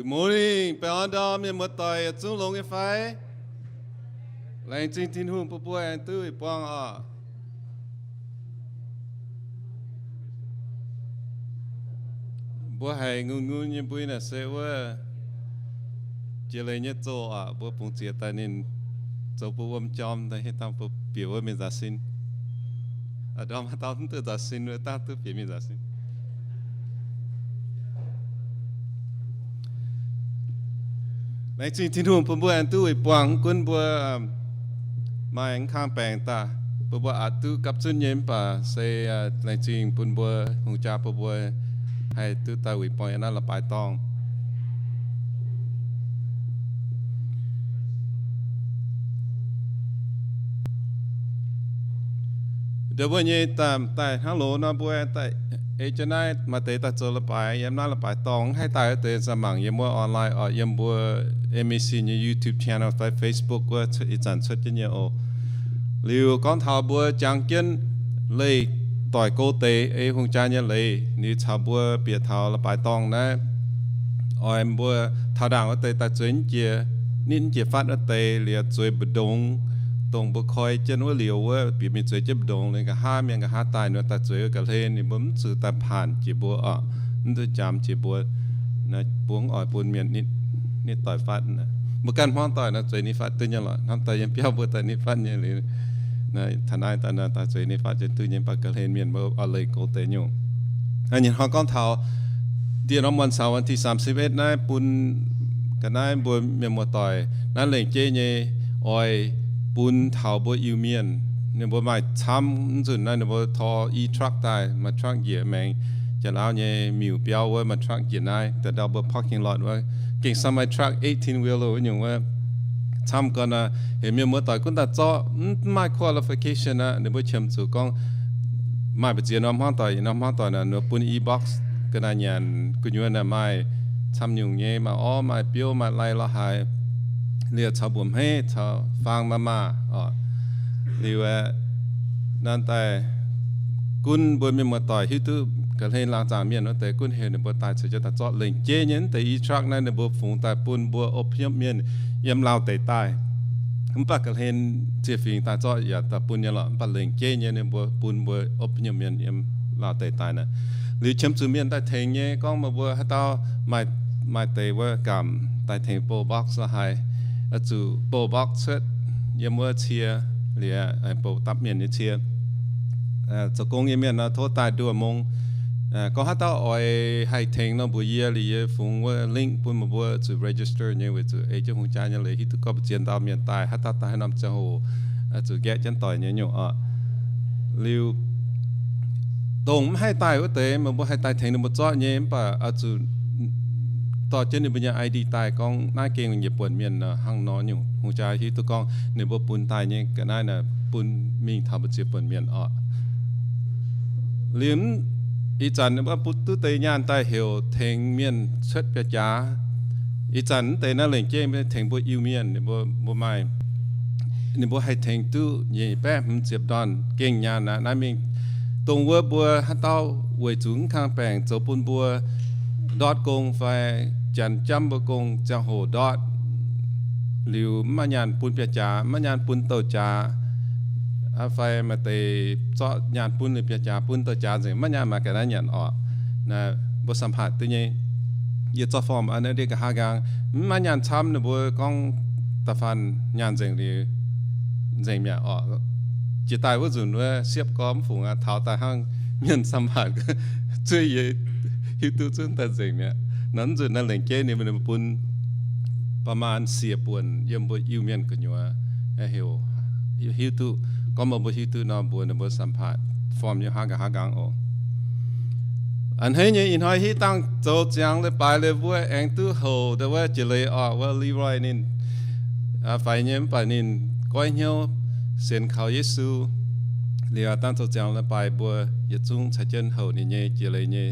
Good morning, baengh orn ndorm mienh muoz-doic yietc zungv longx nyei fai? Laengz zingh Tin-Hungh bun mbuo aengx duqv buangh oc. Mbuo haiz ngun-ngun nyei mbui naaic se wuov jiex leiz nyei zoh oc. Mbuo bungx ziex daaih ninh zoux mbuo wuom jorm daaih, hieh dangh mbuo bieqc wuov mingh nzaaux sin. Ndorm haaix dauh mv duqv nzaaux sin, wuov dangh duqv bieqc mingh nzaaux sin. Laengz zingh Tin-Hungh bun mbuo aengx duqv wuic buangh, gunv mbuo maaih mv kang baengc daaih, bun mbuo aqc duqv gapv zunv nyei, mv baac se laengz zingh bun mbuo hungh jaa bun mbuo haih duqv daaih wuic buangh yiem naaiv la'baaix dorngh. Ndau wuov nyei daaih hnangv loz nor, mbuo daaih ei jienv naaiv maaih deix daaih zoux la'baaix yiem naaiv la'baaix dorngh, mv haih daaih wuov deix, zaah mangc yiem wuov online oc, yiem mbuo M A C nyei YouTube channel fai Facebook wuov ih zanc cuotv jienv nyei oc. Liuz gorngv taux mbuo jangx jienv leih doic go deix ei hungh jaa nyei leiz, liuz caux mbuo bieqc taux la'baaix dorngh naaiv, oix mbuo taux ndaangc wuov deix daaih zueiz jiex, nitv jiex fatv wuov deix liuz zueiz mbu'ndongx, dongh mbuo koi jienv wuov liuz wuov bieqc mingh zueiz jienv mbu'ndongx liuz, nqa'haav mienh nqa'haav daaih nor daaih zueiz wuov ga'hlen, ninh mbuo mv zuqc daaih paanc jiex mbuo oc, mv duqv jangx jiex mbuo. Naaiv mbuo mv oix bun mienh nitv doic fatv. Mbuo ganh hmuangv doic nor zueiz nitv fatv duqv nyei lorqc. Hnamv daaih yiem biauv mbuo daaih nitv fatv nyei liuz, taux naaiv daaih nor daaih zueiz nitv fatv jienv duqv nyei, mv baac ga'hlen mienh mbuo oix leih go deix nyungc. Hnangv naaiv hnoi gorngv taux dieh norm วันเสาร์ วันที่สามสิบเอ็ด naaiv bun ga'naaiv mbuo mienh muoz-doic naaiv lengc jeiv nyei oix bun taux mbuo Iu-Mienh. Ninh mbuo maaih camv, mv nzunc naaiv ninh mbuo tor e-truck daaih, maaih truck njiec maengx Janx-Lauv nyei miuc-biauv wuov, maaih truck njiec naaiv daaih ndau mbuo parking lot wuov, gengh samv maaih truck eighteen wheeler wuov nyungc wuov. Camv gau naaiv, heuc mienh muoz-doic gunv daaih zorqv, mv maaih qualification aqv. Ninh mbuo qiemx zuqc gorngv maaih mbu'ziex norm hmuangv doic, yietc norm hmuangv doic naaic ninh mbuo bun e-box ga'naaiv nyanc gu'nyuoz naaic maaih camv nyungc nyei, maaih orv, maaih biouv, maaih lai lorh haaix, liuz caux mbuoqc hmeiv caux faang maaz-maaz oc. Liuz aeqv, nanv daaih gunv mbuo mienh muoz-doic hiuv duqv ga'hlen laangz zaangc mienh wuov deix gunv heuc ninh mbuo daaih caux jienv daaih zorqv. Lengc jeiv nyei mv deix e-truck naaiv ninh mbuo fungx daaih bun mbuo อพยพ mienh yiem Laauh deic daaih. Mv baac ga'hlen ziec fingx daaih zorqv yaac daaih bun nyei lorqc. Mv baac lengc jeiv nyei ninh mbuo bun mbuo อพยพ mienh yiem Laauh deic daaih naaic. Liuz qiemx zuqc mienh daaih tengx nyei, gorngv meih mbuo haaix dauh maaih, maaih deix wuov gamh daaih tengx bou box lorh haaix, oix zuqc bou box cuotv yiem wuov cie, liuz bou dapv mienh nyei cie. Zoux gong nyei mienh nor tov daaih nduoh mong. Gorngv haaix dauh oix haih tengx nor mbuox yie, liuz yie fungx wuov link bun meih mbuo zuqc register nyei, weic zuqc ei jienv hungh jaa nyei leiz hiuv duqv gorngv mbu'ziex dauh mienh daaih, haaix dauh daaih haaix norm ziangh hoc zuqc nqaeqv jienv doic nyei nyungc oc. Liuz dongh mv haih daaih wuov deix, meih mbuo haih daaih tengx ninh mbuo zorqv nyei, mv baac oix zuqc dorh jienv ninh mbuo nyei I D daaih gorngv naaiv gengh njiec buonc mienh nor, hnangv nor nyungc hungh jaa hiuv duqv gorngv ninh mbuo bun daaih nyei ga'naaiv naaic bun mingh taux mbu'ziex buonc mienh oc. Liuz ih zanc ninh mbuo bun duqv deix nyaanh daaih heuc tengx mienh cuotv biauv-jaax. Ih zanc mv deix naaiv lengc jeiv tengx mbuo Iu-Mienh, ninh mbuo, mbuo maaih, ninh mbuo haih tengx duqv nyic baeqv hmz ziepc ndorn gengh nyaanh aqv. Naaiv mingh dongh wuov mbuo haaix dauh weic zuqc mv kang baengc zoux bun mbuo ndortv gong fai janx jamv mbuo gong ziangh hoc ndortv, liuz mv maaih nyaanh bun biauv-jaax, mv maaih nyaanh bun douh jaax, fai maaih deix zorqv nyaanh bun liuz biauv-jaax bun douh jaax nzengc, mv maaih nyaanh maaih ga'naaiv nyanc orqc. Naaiv mbuo สัมภาษณ์ duqv nyei. Yie zorqv form an ndiev nqa'haav nqaang, mv maaih nyaanh camv, ninh mbuo gorngv da'faanh nyaanh nzengc liuz nzengc mi'aqv orqc. Jiex daaih wuov nzunc wuov siepv gormx fungc aqv, taux daaih hnangv mienh สัมภาษณ์ zuov yie hiuv duqv zunv daaih nzengc mi'aqv. Naaiv nzunc naaiv lengc jeiv ninh mbuo bun ประมาณ siec buonc yiem mbuo Iu-Mienh gu'nyuoz heuc, hiuv duqv gorngv meih mbuo hiuv duqv nor mbuox ninh mbuo สัมภาษณ์ form nyei hnangv nqa'haav nqaang oc. A'hneiv nyei ih hnoi hiuv dangh zoux ziangx leiz-baaix liuz mbuo aengx duqv houc ndau wuov jiex leiz orqc, wuov Leroy ninh faix nyei mv baac ninh goiv hnyouv sienx kaux Yesu. Liuz dangh zoux ziangx leiz-baaix mbuo yietc zungv caux jienv houc ninh nyei jiex leiz nyei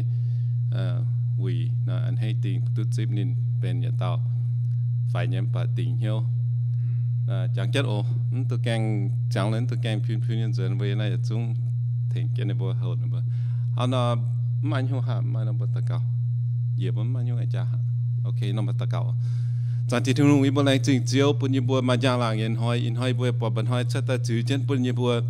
wuic. A'hneiv dingc duqv zipv ninh benx yietc dauh faix nyei mv baac dingc hnyouv. Jangx jienv oc, mv duqv gaengh, ziangx leiz mv duqv gaengh piun piun nyei nzuonx, mbuo yiem naaiv yietc zungv tengx jienv ninh mbuo houc ninh mbuo. Hnangv nor mv maaih hnyouv haic, maaih nor mbuo daux gaux, njiec mbuo mv maaih hnyouv jaax haic. Zaangc Tin-Hungh, yie mbuo laengz zingh Ziouv bun yie mbuo maaih njang-laangc nyei hnoi. Ih hnoi yie mbuo buatc mba'hnoi cuotv daaih ziux jienv bun yie mbuo,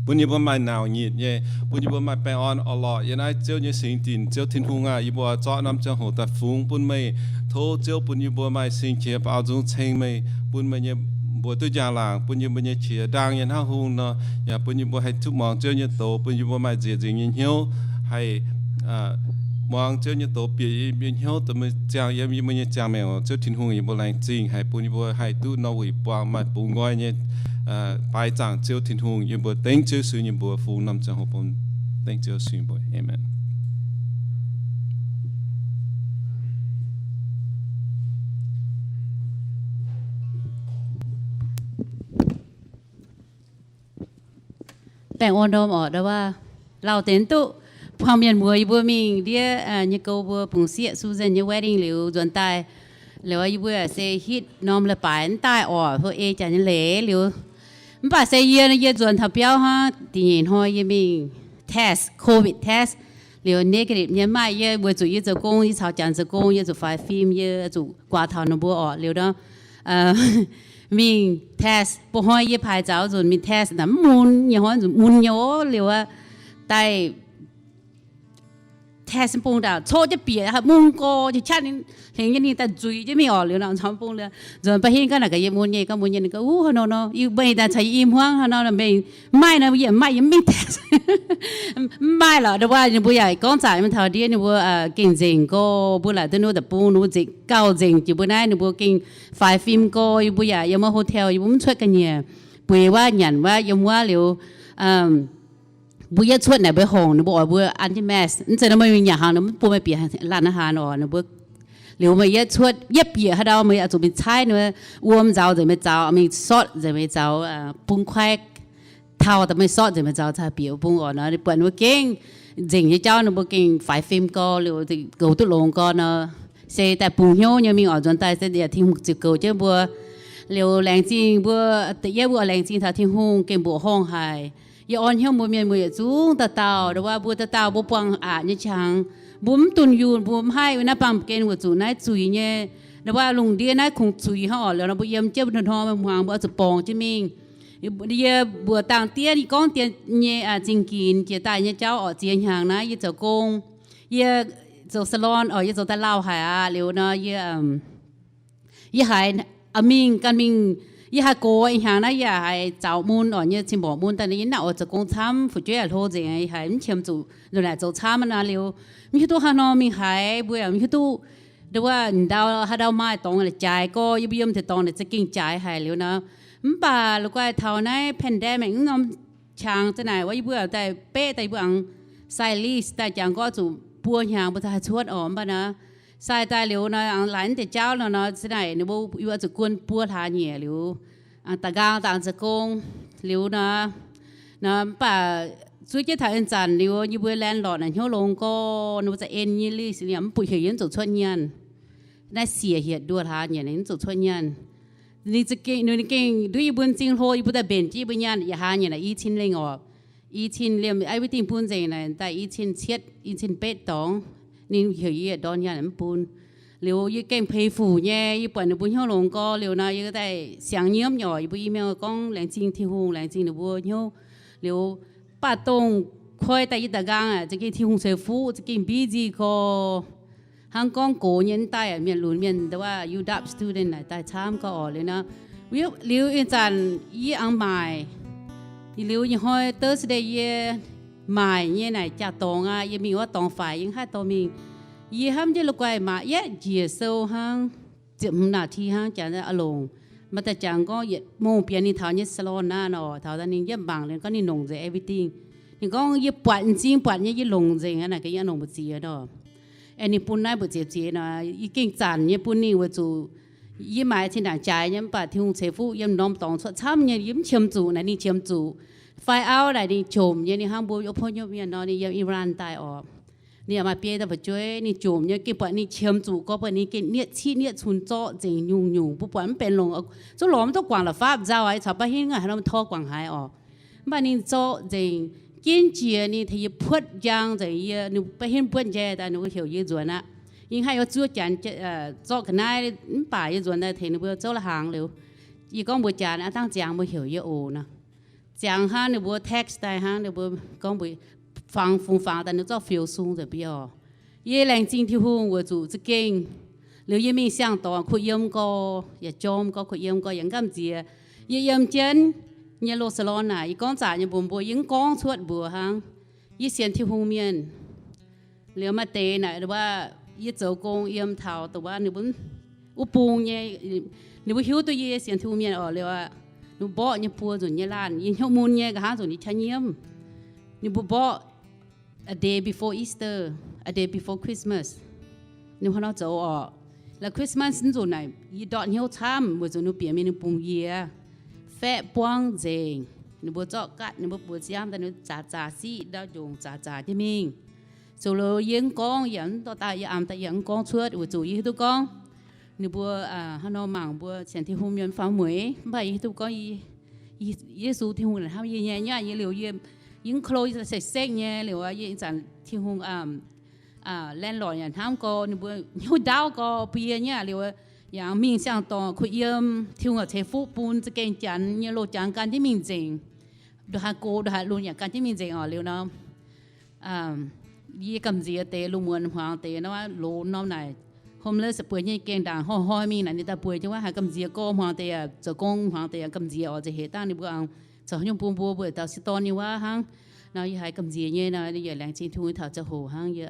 bun yie mbuo maaih nauc nyitc nyei, bun yie mbuo maaih baengh orn orn-lorqc yiem naaiv Ziouv nyei singx dinc. Ziouv Tin-Hungh aah, yie mbuo zorqv norm ziangh hoc daaih fungx bun meih. Tov Ziouv bun yie mbuo maaih sing-qiex baaux nzung ceng meih, bun meih nyei mbuox duqv njang-laangc, bun yie mbuo nyei qiex ndaang nyei hnangv hungh nor, yaac bun yie mbuo haih duqv muangx Ziouv nyei doz, bun yie mbuo maaih nzieqc nzengc nyei hnyouv haih muangx Ziouv nyei doz, bieqc yie mbuo hnyouv dongh meih ziangh yiem yie mbuo nyei ziangh maengc. Ziouv Tin-Hungh, yie mbuo laengz zingh haic bun yie mbuo haih duqv norm wuic buangh maaih bungx nqoi nyei baaix zaangc Ziouv Tin-Hungh. Yie mbuo dengv Ziouv Yesu nyei mbuox fungx norm ziangh hoc bun, dengv Ziouv Yesu nyei mbuox. Aamen. Baengh orn ndorm oc, ndau wuov lauh deix duqv buangh mienh muoz yie mbuo mingh ndiev nyei gouv mbuo bungx sieqv Susan nyei wedding liuz nzuonx daaih. Liuz yie mbuo se hitv norm leiz-baaix mv daaih oc, hlo ei jaax nyei leiz liuz. Mv baac se yie, yie nzuonx taux biauv hnangv, da'nyeic hnoi yie mingh test, covid test, liuz negative nyei. Maaih yie weic zuqc yie zoux gong, yie caux Janx zoux gong, yie zuqc faix fim, yie zuqc guaax taux ninh mbuo orqc. Liuz nor mingh test, ba'hnoi yie paaix zaux nzunc mingh test naaic mv mun nyei, hnoi nzunc mun nyei oc. Liuz aqv, daaih test bung ndaauh coqv jienv bieqc, mungv gorx, qaqv hlengx jienv ninh daaih nzuiz jienv mingh orqc. Liuz nor caux bung liuz nzuonx ba'hingv gaax naaic gaax yie mun nyei, gorngv mun nyei, ninh gorngv, Uv, haaix nor nor, yie mbuo daaih caux yie i hmuangv, haaix nor nor mbenc, mv maaih nor, yie mv maaih, yie mv mingh test. Mv maaih lorqc, ndau wuov ninh mbuo yaac gorngv zaqc mingh taux ndiev ninh mbuo gengh nzengc gorx, mbuo laaic duqv ninh mbuo deic-bung, ninh mbuo nzengc gauh nzengc jiex mbuo naaiv, ninh mbuo gengh faix fim gorx, yie mbuo yaac yiem wuov hotel, yie mbuo mv cuotv ga'nyiec, bueix wuov nyanc wuov yiem wuov liuz mbuo yietv cuotv naaic mbuo horngc ninh mbuo oix mbuo an jienv mask. Mv zeiz nor meih mingh nyanc hnaangx ninh mv bun meih bieqc laanh aqv hnaangx oc. Ninh mbuo liuz meih yietv cuotv, yietv bieqc haaix ndau meih oix zuqc mingh caaiv ninh mbuo wuom nzauz nzengc meih zaux, mingh sortv nzengc meih zaux, bung kuaaiv taux daaih meih sortv nzengc meih zaux caux bieqc bung oc. Nor ninh buatc ninh mbuo gengh nzengc nyei jauv, ninh mbuo gengh faix fim gorx liuz goux duqv longx gorx nor, se daaih bungx hnyouv nyei mingh oc. Nzuonx daaih se yaac Tin-Hungh ziouc goux jienv mbuo. Liuz laengz zingh mbuo, da'yietv mbuo oix laengz zingh taux Tin-Hungh gengh mbuoqc horngh haic. Yie orn hnyouv mbuo mienh muoz yietc zungv dauh dauh, ndau wuov mbuo dauh dauh mbuo buangh aqc nyei qangx, mbuo mv dunh yunh, mbuo mv haih naaiv baamh gen weic zuqc naaiv zuiz nyei, ndau wuov lungh ndiev naaiv kungx zuiz hnangv oc. Liuz nor mbuo yiem jienv hnoi-hnoi hmuangx mbuo oix zuqc borngz jienv mingh. Yie mbuox dangh diev ninh gorngv dien nyei zingh ginx jiex daaih nyei jauv oc. Ziex hnyangx naaiv yie zoux gong, yie zoux salon oc, yie zoux daaih lauh haic aqv. Liuz nor yie, yie haiz mingh ganh mingh, yie haiz gox ih hnyangx naaiv yie haiz zaux mun oc, nyei cin-mborqc mun daaih yie naaiv oix zoux gong camv, fu'jueiv yaac hlo nzengc, yie haiz mv qiemx zuqc nzunc naaic zoux camv naaiv. Liuz mv hiuv duqv haaix nor mingh haiz mbuo yaac mv hiuv duqv, ndau wuov ndau haaix ndau maaih dorngx jaaix gorx, yie mbuo yiem deix dorngx naaic za'gengh jaaix haic. Liuz nor mv baac la'guaih taux naaiv pandemic mv norm qangx za'naaic wuov yie mbuo daaih beqv daaih yie mbuo aengx sai lease daaih jangx gorngv zuqc buo hnyangx mbuo daaih haih cuotv oc. Mv baac nor sai daaih liuz nor aengx laaix mv deix jauv nor nor za'naaic ninh mbuo yie mbuo zuqc guon buo hlaax nyieqc liuz, da'nqaang dangx zoux gong liuz nor, nor mv baac zuov jienv taux en zanc liuz yie mbuo landlord naaic hnyouv longx gorx, ninh mbuo za'en nyei lease yaac mv butv heuc yie mv zuqc cuotv nyaanh. Naaiv siec hietc nduoh hlaax nyieqc ninh mv zuqc cuotv nyaanh. Ninh za'gengh, ninh gengh nduov yie mbuo m'zing hlo, yie mbuo daaih mbenc jienv yie mbuo nyaanh yietc hlaax nyieqc naaic i cin lengh oc. I cin liemh everything bun nzengc naaic daaih i cin cietv, i cin betv dorngx. Ninh heuc yie yietc ndorn nyaanh mv bun. Liuz yie gengh peix fuc nyei, yie buatc ninh mbuo hnyouv longx gorx liuz nor yie daaih siangx nyiemv nyei oc. Yie mbuo email gorngv laengz zingh Tin-Hungh, laengz zingh ninh mbuo hnyouv. Liuz mv baac dongh koi daaih yie da'nqaang aqv, za'gengh Tin-Hungh ceix fuqv, za'gengh busy gorx. Hnangv gorngv gox nyei mv daaih aqv, mienh lunx mienh ndau wuov U W student naaic daaih camv gorx oc. Liuz nor, liuz ih zanc yie aengx maaic, liuz ih hnoi Thursday yie maaic nyei naaic jaa-dorngx aqv, yie mingh wuov dorngx faix yie haih dorh mingh. Yie hnamv jienv la'guaih maac yietv njiec sou hnangv, ziepc hmz นาที hnangv, jangx aqv longc. Maaih daaih jangx gorngv yietc mongh bienx ninh taux nyei salon naaiv nor, taux daaih ninh yietv mangc liuz gorngv ninh longc nzengc everything. Ninh gorngv yie buatc m'zing buatc nyei yie longc nzengc aqv naaic, ga'yie longc mbu'ziex nor. Aengx ninh bun naaiv mbu'ziex ziex nor, yie gengh zanc nyei bun ninh weic zuqc yie maaiz zinh ndaangc jaaix nyei mv baac Tin-Hungh ceix fuqv yiem norm dorngx cuotv camv nyei, yie mv qiemx zuqc naaic ninh qiemx zuqc. Fai auv naaic ninh jomc nyei, ninh hnangv mbuo yopv hnyouv mienh nor, ninh yiem Iran daaih oc. Ninh yaac maaih biei dauh fu'jueiv, ninh jomc nyei, gengh buatc ninh qiemx zuqc gorx, buatc ninh gengh nietv ciqv nietv cun zorqv nzengc nyungc-nyungc, mbuo buatc mv benx longc, zungv lorz mv duqv guangc la'fapv nzauh aqv, caux ba'hingv haaix nor tor guangc haaix oc. Mv baac ninh zorqv nzengc, jienv jiex ninh tengx yie puotv njang nzengc, yie, ninh ba'hingv buotv njang daaih ninh mbuo heuc yie nzuonx aqv. Yie haih zuov Janx zorqv ga'naaiv mv baac yie nzuonx daaih tengx ninh mbuo zouv la'hnaangx liuz, yie gorngv mbuox Janx, aav dangh ziangx mbuo heuc yie oc nor. Ziangx hnangv ninh mbuo text daaih hnangv, ninh mbuo gorngv mbuox fangx fungx fangx daaih ninh zorqv fiou sung nzengc bun yie oc. Yie laengz zingh Tin-Hungh weic zuqc za'gengh liuz yie mingh siang-dorngx kuh yiem gorx, yaac jorm gorx, kuh yiem gorx, yaac gamh nziex. Yie yiem jienv nyei loz salon naaic, yie gorngv zaqc nyei mbuox mbuo, yie mv gorngv cuotv mbuox hnangv. Yie sienx Tin-Hungh mienh. Liuz maaih deix naaic, yie zoux gong yiem taux dongh wuov ninh mbuo wuov bung nyei, ninh mbuo hiuv duqv yie sienx Tin-Hungh mienh oc. Liuz ninh mbuo mborqv nyei buo nzunc nyei laanh, yie hnyouv mun nyei, nqa'haav nzunc yie qaqv nyiemv. Ninh mbuo mborqv a day before Easter, a day before Christmas. Ninh mbuo hnangv nor zoux oc. La'Christmas nzunc naaic yie ndortv hnyouv camv weic zuqc ninh mbuo bieqc mingh ninh bungx yie, faeqv buangv nzengc. Ninh mbuo zorqv gatv ninh mbuo buoz ziangv daaih, ninh mbuo zaax zaax siqv ndau njongc zaax zaax jienv mingh. Zoux liuz yie mv gorngv yaac mv dorh daaih, yie amx daaih yaac mv gorngv cuotv weic zuqc yie hiuv duqv gorngv ninh mbuo hnangv nor mangc mbuo sienx Tin-Hungh mienh faaux mueiz, mv baac yie hiuv duqv gorngv Yesu Tin-Hungh naaic hnamv yie nyei. Nyaav yie liuz yie, yie mv close se sekv nyei liuz, yie ih zanc Tin-Hungh landlord yaac hnamv gorx, ninh mbuo hnyouv ndaauv gorx bun yie nyaav liuz, yaac mingh siang-dorngx kuh yiem, Tin-Hungh yaac ceix fuqv bun za'gengh Janx nyei loz-jangx gan jienv mingh nzengc. Ndongc haaix gox ndongc haaix lunx yaac gan jienv mingh nzengc oc. Liuz nor, yie gamh nziex deix lungh muonz hmuangx deix nor, loz norm naaic homeless bueix nyei gengh ndaangc hnoi-hnoi mingh naaic ninh daaih bueix jienv wuov, haiz gamh nziex gorx hmuangx deix, zoux gong hmuangx deix gamh nziex oc. Nziex heix dangh ninh mbuo aengx caux hnyouv bun mbuo mbuo dauh sieqv dorn nyei wuov hnangv. Nor yie haiz gamh nziex nyei nor, yie laengz zingh Tin-Hungh taux ziangh hoc hnangv yie.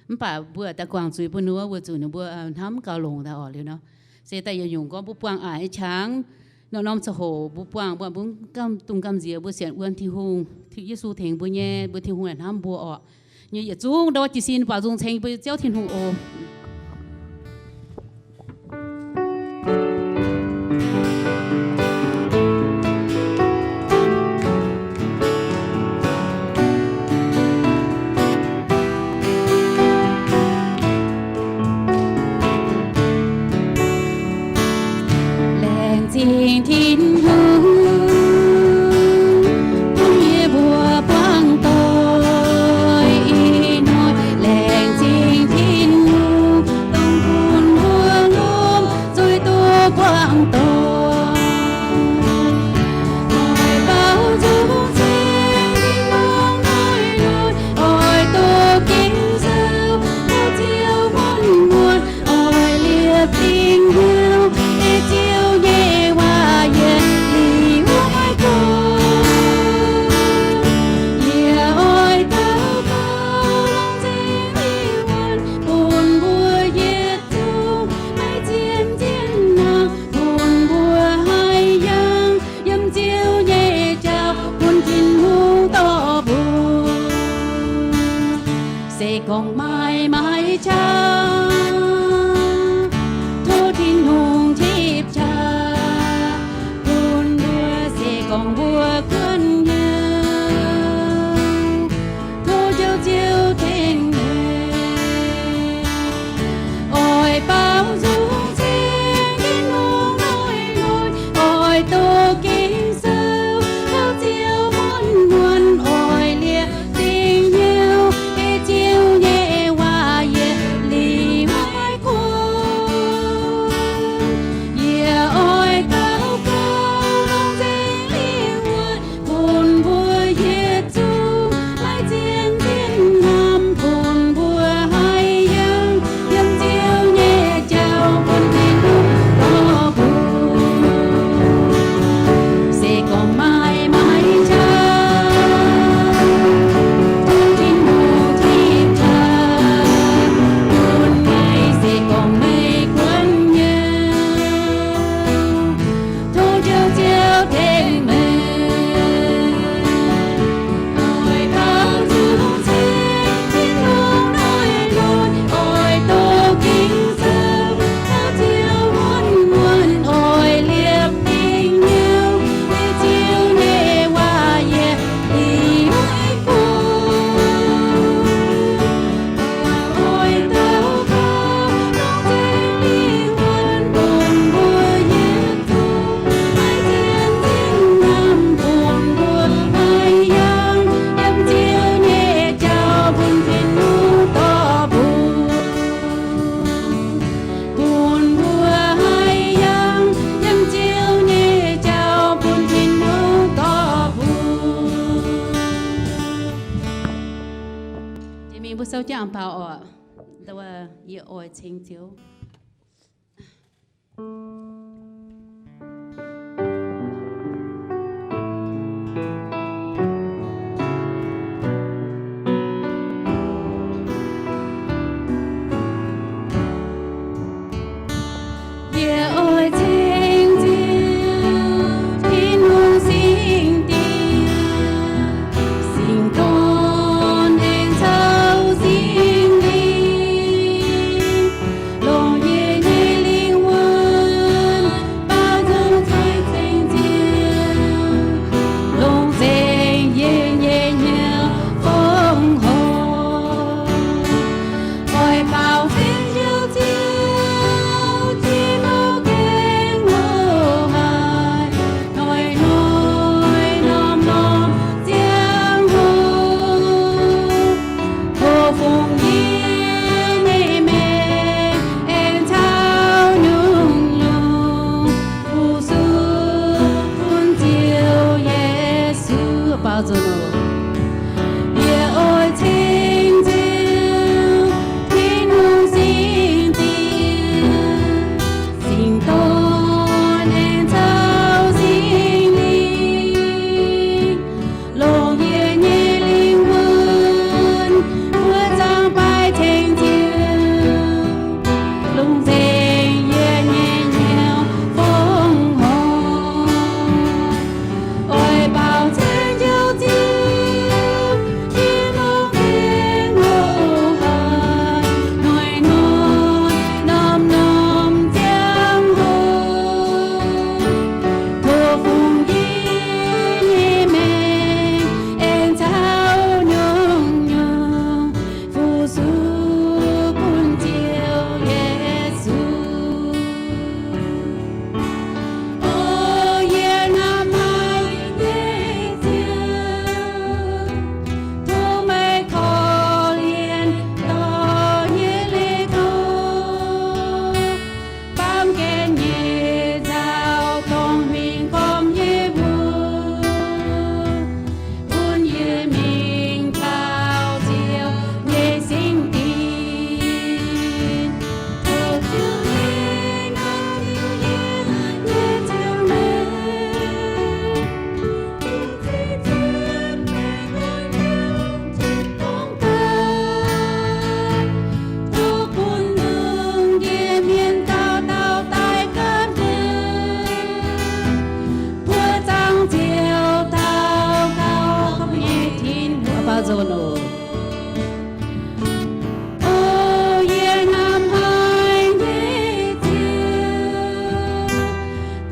Mv baac mbuo daaih guangc zuiz bun ninh wuov weic zuqc ninh mbuo hnamv mv gaux longc daaih oc. Liuz nor, se daaih yietc nyungc gorngv mbuo buangh a'hneiv qangx, norm-norm ziangh hoc mbuo buangh, mbuo mv gamh dungx gamh nziex, mbuo sienx wuonh Tin-Hungh, Yesu tengx mbuo nyei, mbuo Tin-Hungh yaac hnamv mbuo oc. Nyei yietc zungv ndau jiez sin baaux nzung ceng mbuo nyei Ziouv Tin-Hungh oc. Laengz zingh Tin-Hungh bun yie mbuo buangh doic ih hnoi. Laengz zingh Tin-Hungh dongh bun mbuo lomh nzoih duqv buangh doic. Oix baaux nzung ceng Tin-Hungh noic lueic, oix doqc Ging-Sou, doqc Ziouv muonz muonz, oix liepc dingc hnyouv ei Ziouv nyei waac yienc. Jangx baaux oc, yie oix ceng Ziouv. Yie oix ceng Ziouv, Tin-Hungh singx diex, singx dorn aengx caux Singx Lingh, longc yie nyei lingh wuonh baaux nzung ceng Ziouv, longc nzengc yie nyei hnyouv fongc horc. Oix baaux nzengc hnyouv Ziouv, Tin-Hungh gengh loz-haaix, hnoi-hnoi norm-norm ziangh hoc, tov fungx yie nyei maengc aengx caux nyungc-nyungc fu-sux bun Ziouv Yesu. Baaux nzunc oc. Yie oix ceng Ziouv, Tin-Hungh singx diex, singx dorn aengx caux Singx Lingh, longc yie nyei lingh wuonh buoqv zaangc baaix ceng Ziouv, longc nzengc yie nyei hnyouv fongc horc. Oix baaux nzengc hnyouv Ziouv, Tin-Hungh gengh loz-haaix, hnoi-hnoi norm-norm ziangh hoc, tov fungx yie nyei maengc aengx caux nyungc-nyungc fu-sux bun Ziouv Yesu. O yie naaiv maaih nyei Ziouv, tov meih korv-lienh dorh yie leih go, baamh gen nyei nzauh dorngc huingx gormx nyei wuov, bun yie mingh taux Ziouv nyei singx dinc. Tov Ziouv yie naaiv liuz yie nyei ziangh maengc, tov bun lungh ndiev mienh dauh dauh daaih gapv hnyouv buoqv zaangc Ziouv daux gaux, gapv nyei Tin-Hungh. Baaux nzunc oc. O yie naaiv maaih nyei Ziouv,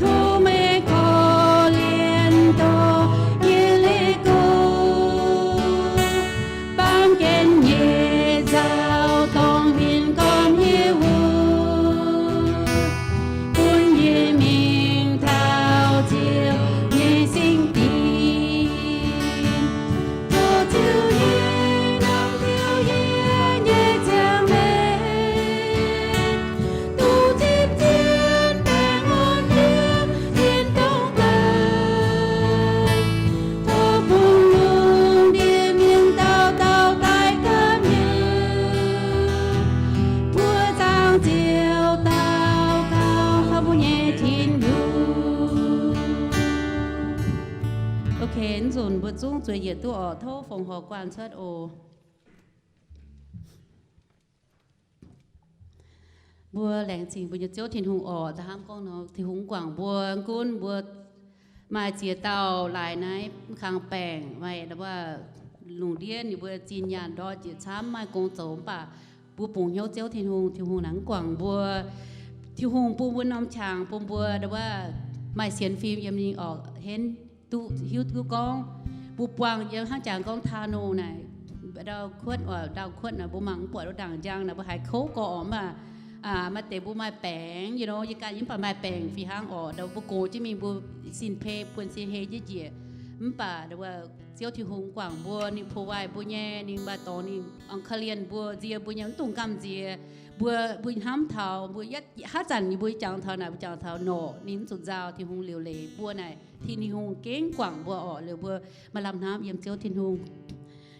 tov meih korv-lienh dorh yie leih go, baamh gen nyei nzauh dorngc huingx gormx nyei wuov, bun yie mingh taux Ziouv nyei singx dinc. Tov Ziouv yie, tov Ziouv yie nyei ziangh maengc, duqv zipv zipv baengh orn yiem tin-dorngh daaih. Tov bun lungh ndiev mienh dauh dauh daaih gapv hnyouv buoqv zaangc Ziouv daux gaux, gapv nyei Tin-Hungh. Ok, nzunc mbuo zungv zueiz yietc duqv oc. Tov fongc horc guanh cuotv oc. Mbuo laengz zingh mbuo nyei Ziouv Tin-Hungh oc. Da'hnangv gorngv nor, Tin-Hungh guangc mbuo, gunv mbuo maaih ziex dauh laaix naaiv mv kang baengc, maaih wuov lungh ndiev ninh mbuo zinh nyaanh ndortv jiex camv, maaih gong zoux, mv baac mbuo bungx hnyouv Ziouv Tin-Hungh, Tin-Hungh naaic mv guangc mbuo. Tin-Hungh bun mbuo norm qangx, bun mbuo wuov maaih sienx fim yiem ninh orqc, henv duqv hiuv duqv gorngv. Mbuo buangh yiem hnangv jangx gorngv tano naaic, ndau kuotv, ndau kuotv naaic mbuo mangc mv buatc, ndau ndaangc njang naaic mbuo haiz kouv gorx mv baac maaih deix mbuo maaih baengc, you know, yie ganh yie mv baac maaih baengc fih hnangv orqc. Ndau mbuo gox jienv mingh mbuo sin pei buonv sin hei jienv njiec. Mv baac Ziouv Tin-Hungh guangc mbuo, ninh provide mbuo nyei, ninh maaih dorngx ninh encourage mbuo, nziex mbuo nyei, mv dungx gamh nziex. Mbuo, mbuo hnamv taux mbuo yietv haaix zanc yie mbuo jangx taux naaic, mbuo jangx taux norqc, ninh mv zuqc nzauh, Tin-Hungh liuc leiz mbuo naaic, Tin-Hungh gengh guangc mbuo orqc. Liuz mbuo maaih lamh hnamv yiem Ziouv Tin-Hungh.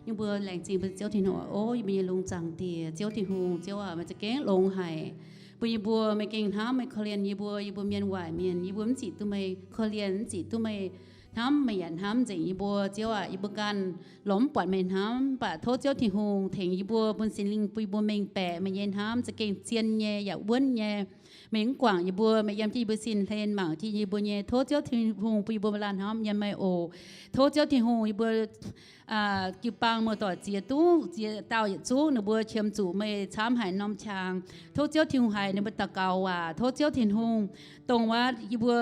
Yie mbuo laengz zingh mbuo Ziouv Tin-Hungh oc. O yie mbuo nyei lungh zaangc Diex, Ziouv Tin-Hungh, Ziouv aac, meih za'gengh longx haic bun yie mbuo. Meih gengh hnamv, meih korv-lienh yie mbuo, yie mbuo mienh waaic mienh. Yie mbuo mv ziqc duqv meih korv-lienh, mv ziqc duqv meih hnamv, meih yaac hnamv nzengc yie mbuo. Ziouv aac, yie mbuo ganh lorz mv buatc meih hnamv, mv baac tov Ziouv Tin-Hungh tengx yie mbuo, bun Singx Lingh bun yie mbuo mengh baeqc meih nyei hnamv za'gengh zien nyei yaac wuonv nyei. Meih mv guangc yie mbuo, meih yiem jienv yie mbuo sin hlen, mangc jienv yie mbuo nyei. Tov Ziouv Tin-Hungh bun yie mbuo maaih laanh hnamv yiem meih oc. Tov Ziouv Tin-Hungh, yie mbuo jiu-baang muoz-doic ziex duqv, ziex dauh yietc zungv, ninh mbuo qiemx zuqc meih camv haic norm qangx. Tov Ziouv Tin-Hungh haiz ninh mbuo daux gaux waac. Tov Ziouv Tin-Hungh dongh wuov yie mbuo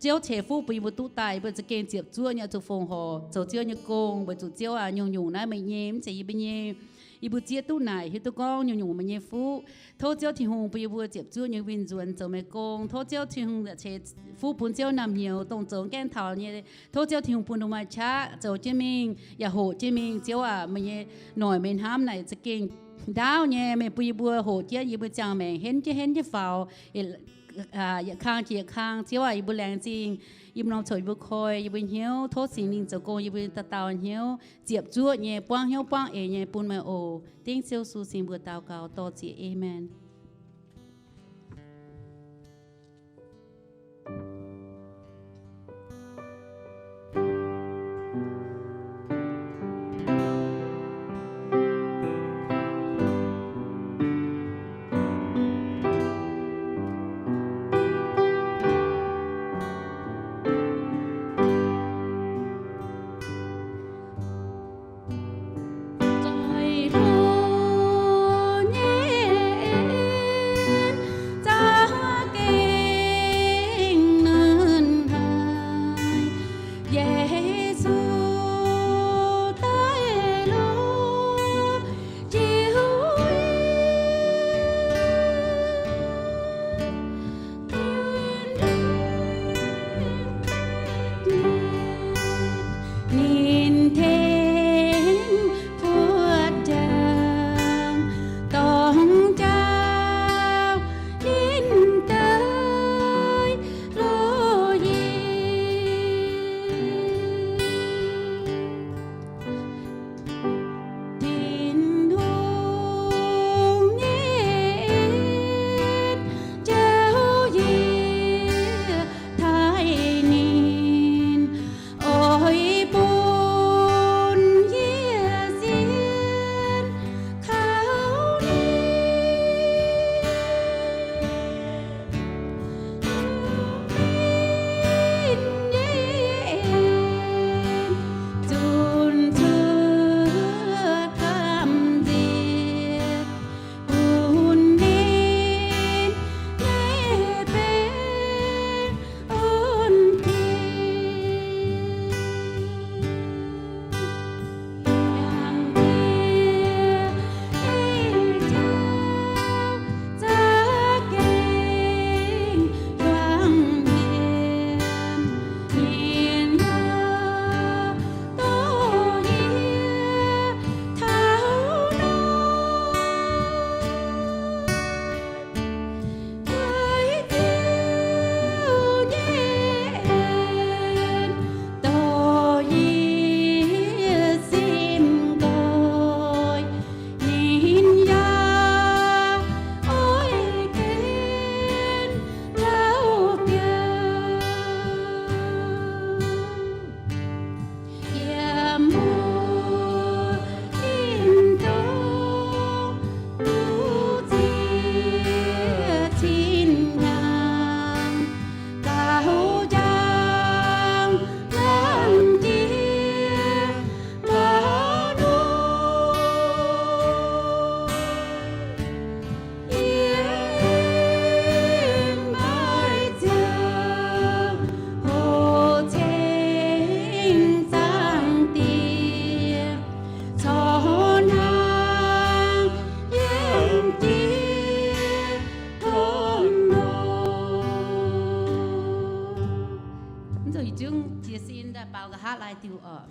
Ziouv ceix fuqv bun yie mbuo duqv daaih, yie mbuo za'gengh ziepc zuoqv nyei oix zuqc fongc horc zoux Ziouv nyei gong, weic zuqc Ziouv aac, nyungc-nyungc naaiv meih nyei, mv zeiz yie mbuo nyei. Yie mbuo zieqv duqv naaic hiuv duqv gorngv nyungc-nyungc meih nyei fuqv. Tov Ziouv Tin-Hungh bun yie mbuo ziepc zuoqv nyei win-nzuonx zoux meih gong. Tov Ziouv Tin-Hungh ceix fuqv bun Ziouv naamh hnyouv dongh zoux gaengh taux nyei. Tov Ziouv Tin-Hungh bun ninh maaih qaqv zoux jienv mingh yaac hoqc jienv mingh. Ziouv aac, meih nyei noic meih hnamv naaic za'gengh ndaauv nyei. Meih bun yie mbuo hoqc jienv yie mbuo ziangh maengc henv jienv henv jienv faaux yietc kang jiex kang. Ziouv aac, yie mbuo laengz zingh. Yie mbuo norm coc yie mbuo koi, yie mbuo hnyouv. Tov Singx Lingh zoux gong yie mbuo dauh dauh hnyouv, ziepc zuoqv nyei, buangv hnyouv buangv eix nyei bun meih oc. Dengv Ziouv Yesu Singx mbuox daux gaux dorh ziex, Aamen. Ninh tengx buoqv njang, dorngx jauv ninh daaih loz-yie. Tin-Hungh nyei en jauv yie taaih ninh, oix bun yie sienx kaux ninh. Ninh nyei en zunc cuotv gamh nziex, bun ninh nyei benx Mv zuqc yietc zungv jiez sin daaih baaux nqa'haav laaih diuh oc.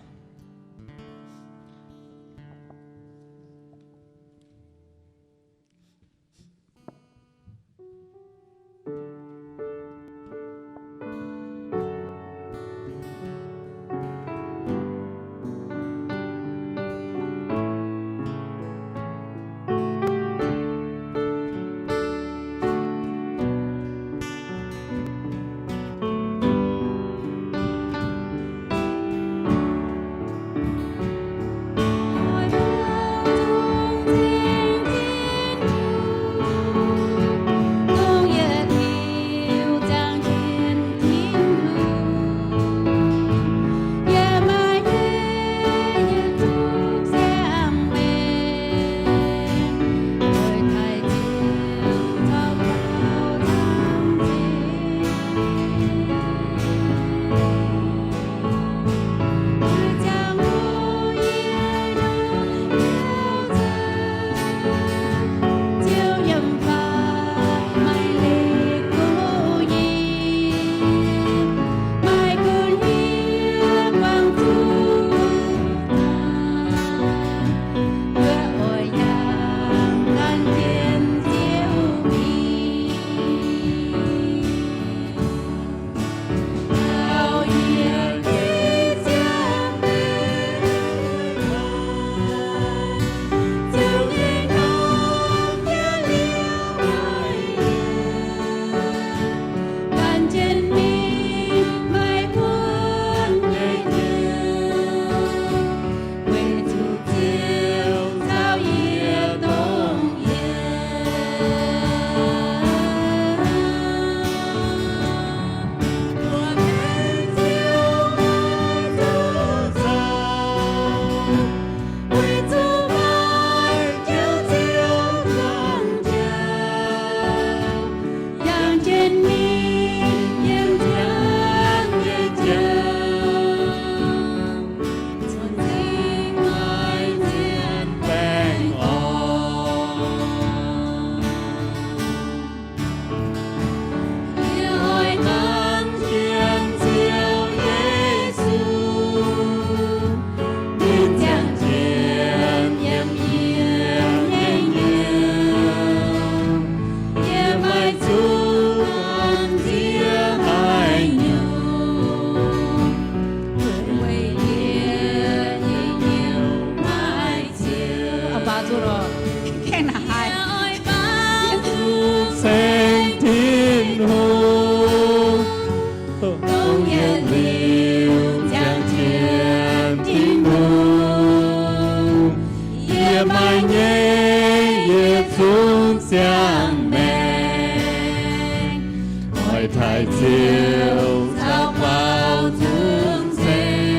taaih Ziouv caux baaux nzung ceng.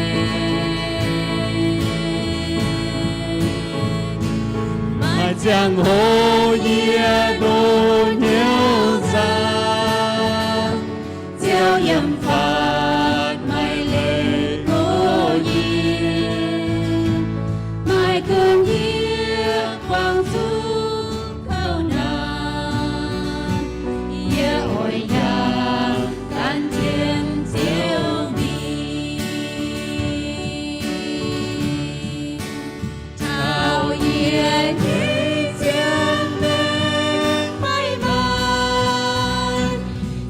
Maaih ziangh hoc yie ndoqv hnyouv nzangc, Ziouv yiem fatv maaih leiz nqox yie, maaih gunv yie buangh zuqc kouv naanc. Yie oix yangh gan jienv Ziouv mingh. Taux yie nyei zien mengh maiv maanc,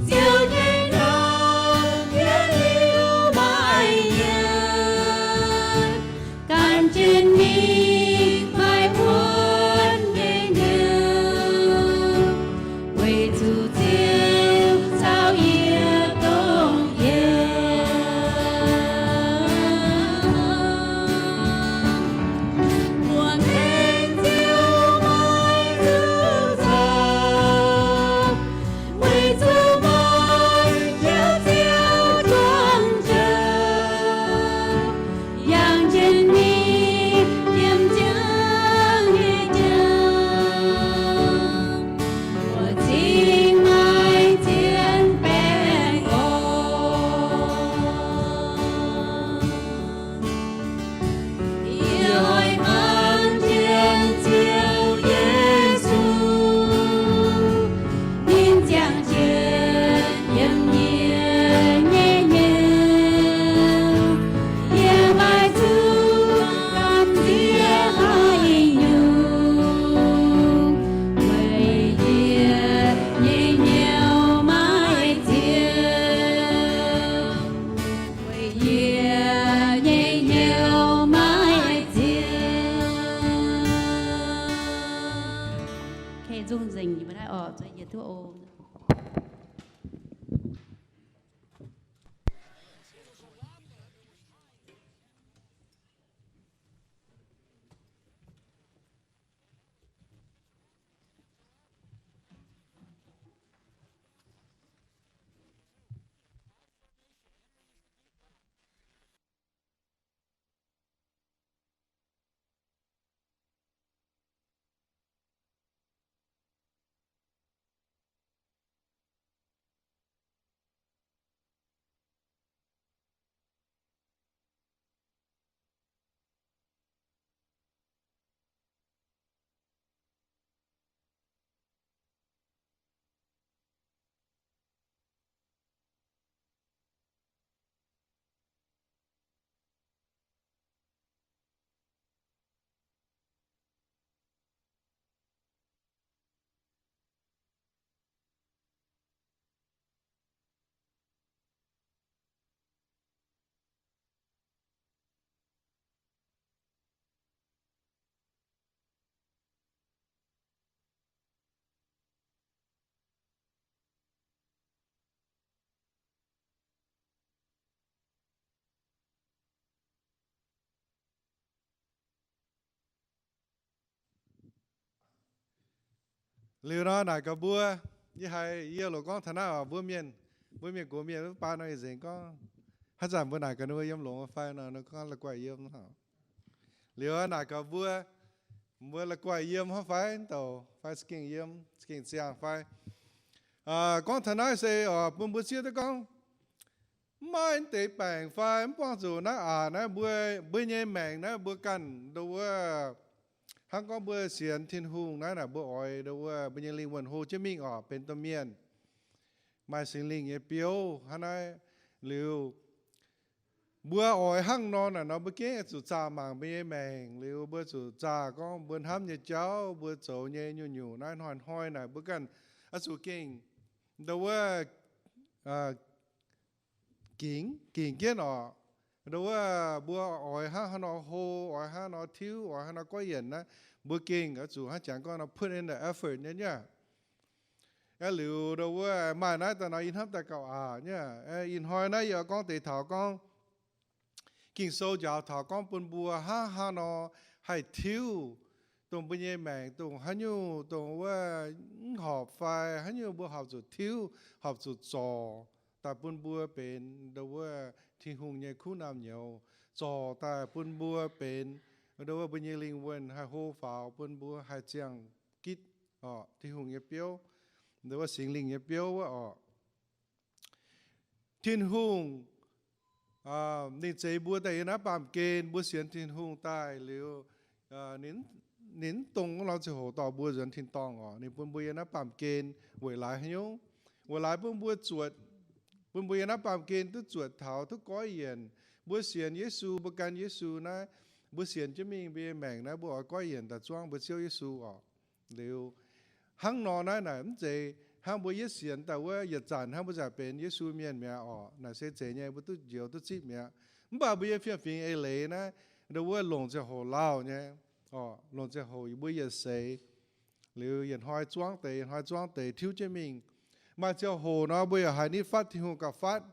Ziouv nyei hnamv yie liuz maiv nyanc. Gan jienv mingh maaih wuonv nyei hnyouv, weic zuqc Ziouv caux yie dongh yiem. Mbuo mengh Ziouv maiv zuqc zoux, weic zuqc maaih Ziouv, Ziouv juangc jaax, yangh jienv mingh yiem ziangh nyei jauv, mbuo cingx maaih zien baengh orn. Yie oix mangc jienv Ziouv Yesu, ninh ziangh jienv yiem yie nyei hnyouv. Yie maiv zuqc gamh nziex haaix nyungc, weic yie nyei hnyouv maiv Ziouv. Weic yie nyei hnyouv maiv Ziouv. Kei zungh nzengc yie mbuo naaiv oc, zueiz yietc duqv o. Liuz nor naaic gaax mbuo, yie haiz yie loc gorngv taux naaiv oc, mbuo mienh, mbuo mienh gox mienh wuov baac nor ih nzengc gorngv, haaix zanc mbuo naaic gaax ninh mbuo yiem longx fai nor, ninh gorngv la'guaih yiem. Liuz naaic gaax mbuo, mbuo la'guaih yiem hnangv fai, douc fai za'gengh yiem, za'gengh ziangh fai. Gorngv taux naaiv se oc, bun mbuo zieqv duqv gorngv, mv maaih deix baengc fai mv buangh zuqc naaiv aqc naaiv, mbuo, mbuo nyei maengc naaiv mbuo ganh ndo wuov, hnangv gorngv mbuo sienx Tin-Hungh naaiv, naaic mbuo oix ndo wuov mbuo nyei lingh wuonh hlo jienv mingh oc, benx domh mienh, maaih Singx Lingh nyei biouv hnangv naaiv. Liuz mbuo oix hnangv nor naaic nor mbuo gengh oix zuqc zaah mangc mbuo nyei maengc, liuz mbuo zuqc zaah gorngv mbuo hnamv nyei jauv, mbuo zoux nyei nyungc-nyungc naaiv hnoi-hnoi naaic mbuo ganh oix zuqc gengh ndo wuov gingx, gingx jienv oc. Ndo wuov mbuo oix hnangv haaix nor hlo, oix hnangv nor tiuv, oix hnangv nor goiv yienc naaiv, mbuo gengh oix zuqc hnangv jangx gorngv nor put in the effort nyei aqv. Liuz ndo wuov maaih naaiv daaih nor yie hnamv daaih gauh aqc nyei aqv. Ih hnoi naaiv yie oix gorngv deix taux gorngv Ging-Sou njaaux taux gorngv bun mbuo hnangv haaix nor haih tiuv dongh mbuo nyei maengc, dongh haaix nyungc, dongh wuov mv horpc fai haaix nyungc mbuo horpc zuqc tiuv, horpc zuqc zorc daaih bun mbuo benx ndo wuov Tin-Hungh nyei kuv naamh nyouz, zorc daaih bun mbuo benx ndo wuov mbuo nyei lingh wuonh haih hlo faaux, bun mbuo haih ziangh gitv orqc, Tin-Hungh nyei biouv, ndo wuov Singx Lingh nyei biouv wuov orqc. Tin-Hungh ninh zeix mbuo daaih yiem naaiv baamh gen, mbuo sienx Tin-Hungh daaih liuz, ninh mv dongh wuov norm ziangh hoc dorh mbuo nzuonx tin-dorngh orqc. Ninh bun mbuo yiem naaiv baamh gen weic laaix haaix nyungc? Weic laaix bun mbuo zuotc, bun mbuo yiem naaiv baamh gen duqv zuotc taux duqv goiv yienc. Mbuo sienx Yesu, mbuo gan Yesu naaiv, mbuo sienx jienv mingh mbuo nyei maengc naaiv, mbuo oix goiv yienc daaih zuangv mbuo Ziouv Yesu orqc. Liuz, hnangv nor naaiv naaic mv zeiz hnangv mbuo yietv sienx daaih wuov yietc zanc hnangv mbuo nzauh benx Yesu mienh mi'aqv orqc. Naaic se zeiz nyei, mbuo duqv njoux duqv zipv mi'aqv. Mv baac mbuo nyei fiem-fingx eix leiz naaiv, ndo wuov longc ziangh hoc lauh nyei orqc. Longc ziangh hoc mbuo yietc seix, liuz yietc hnoi zuangv deix, yietc hnoi zuangv deix tiuv jienv mingh. Maaih ziangh hoc nor mbuo yaac haiz nitv fatv Tin-Hungh gauh fatv,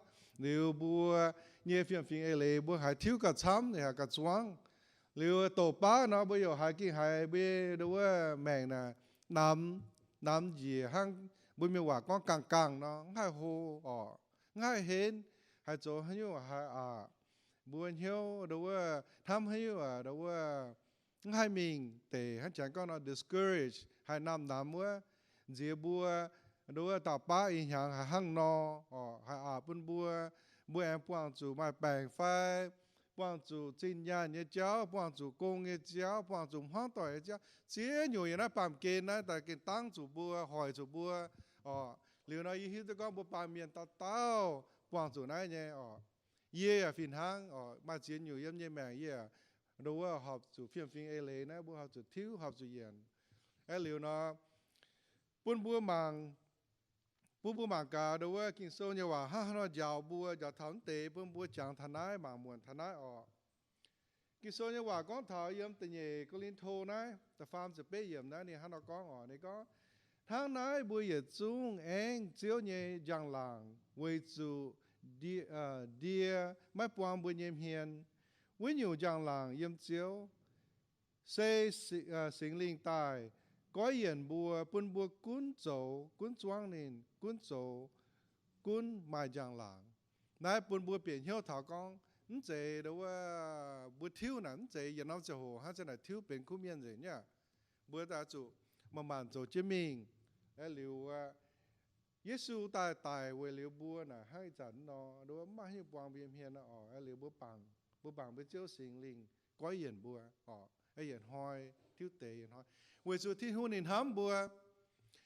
liuz mbuo nyei fiem-fingx eix leiz mbuo haiz tiuv gauh camv, haiz gauh zuangv. Liuz douc baav nor mbuo yaac haiz gengh haiz mbuo ndo wuov maengc naaic namx, namx njiec hnangv mbuo mienh waac gorngv gaangh gaangh nor, mv haih hlo orqc, mv haih henv, haaix zoux haaix nyungc haiz aqc. Mbuo hnyouv ndo wuov hnamv haaix nyungc ndo wuov mv haih mingh deix, hnangv janx gorngv nor discourage, haiz namx namx wuov. Nziex mbuo ndo wuov dauh baav ih hnyangx haiz hnangv nor orqc, haiz aqc bun mbuo, mbuo aengx buangh zuqc maaih baengc fai, buangh zuqc zinh nyaanh nyei jauv, buangh zuqc gong nyei jauv, buangh zuqc hmuangv doic nyei jauv, ziex nyungc yiem naaiv baamh gen naaiv daaih gengh dangv zuqc mbuo, hoic zuqc mbuo orqc. Liuz nor yie hiuv duqv gorngv mbuo baamh mienh dauh dauh buangh zuqc naaiv nyei orqc. Yie yaac fih hnangv orqc, maaih ziex nyungc yiem nyei maengc yie ndo wuov horpc zuqc fiem-fingx eix leiz naaiv mbuo horpc zuqc tiuv, horpc zuqc yienc. Aeqv, liuz nor bun mbuo mangc, bun mbuo mangc gaax ndo wuov Ging-Sou nyei waac hnangv haaix nor njaaux mbuo, njaaux taux mv deix bun mbuo jangx taux naaiv, mangc muonc taux naaiv orqc. Ging-Sou nyei waac gorngv taux yiem da'nyeic Ko^lin^to naaiv da'faam ziepc betv yiemc naaiv ninh hnangv nor gorngv orqc. Ninh gorngv, hnangv naaiv mbuo yietc zungv aengv Ziouv nyei njang-laangc weic zuqc ndie, ndie maiv buang mbuo nyei hmien. Wuov nyungc njang-laangc yiem Ziouv, se Singx Lingh daaih goiv yienc mbuo, bun mbuo gunv zoux, gunv zuangv ninh, gunv zoux, gunv maaih njang-laangc. Naaiv bun mbuo bieqc hnyouv taux gorngv, mv zeiz ndo wuov mbuo tiuv naaic mv zeiz yietc norm ziangh hoc hnangv zanc naaic tiuv benx kuv mienh nzengc nyei aqv. Mbuo daaih zuqc manc-manc zoux jienv mingh. Aeqv, liuz wuov Yesu daaih daic weic liuz mbuo naaic hnangv ih zanc nor, ndo wuov mv maaih haaix nyungc buang mbuo nyei hmien orqc. Aeqv, liuz mbuo bangc, mbuo bangc mbuo Ziouv Singx Lingh goiv yienc mbuo orqc. Aeqv, yietc hnoi tiuv deix yietc hnoi, weic zuqc Tin-Hungh ninh hnamv mbuo.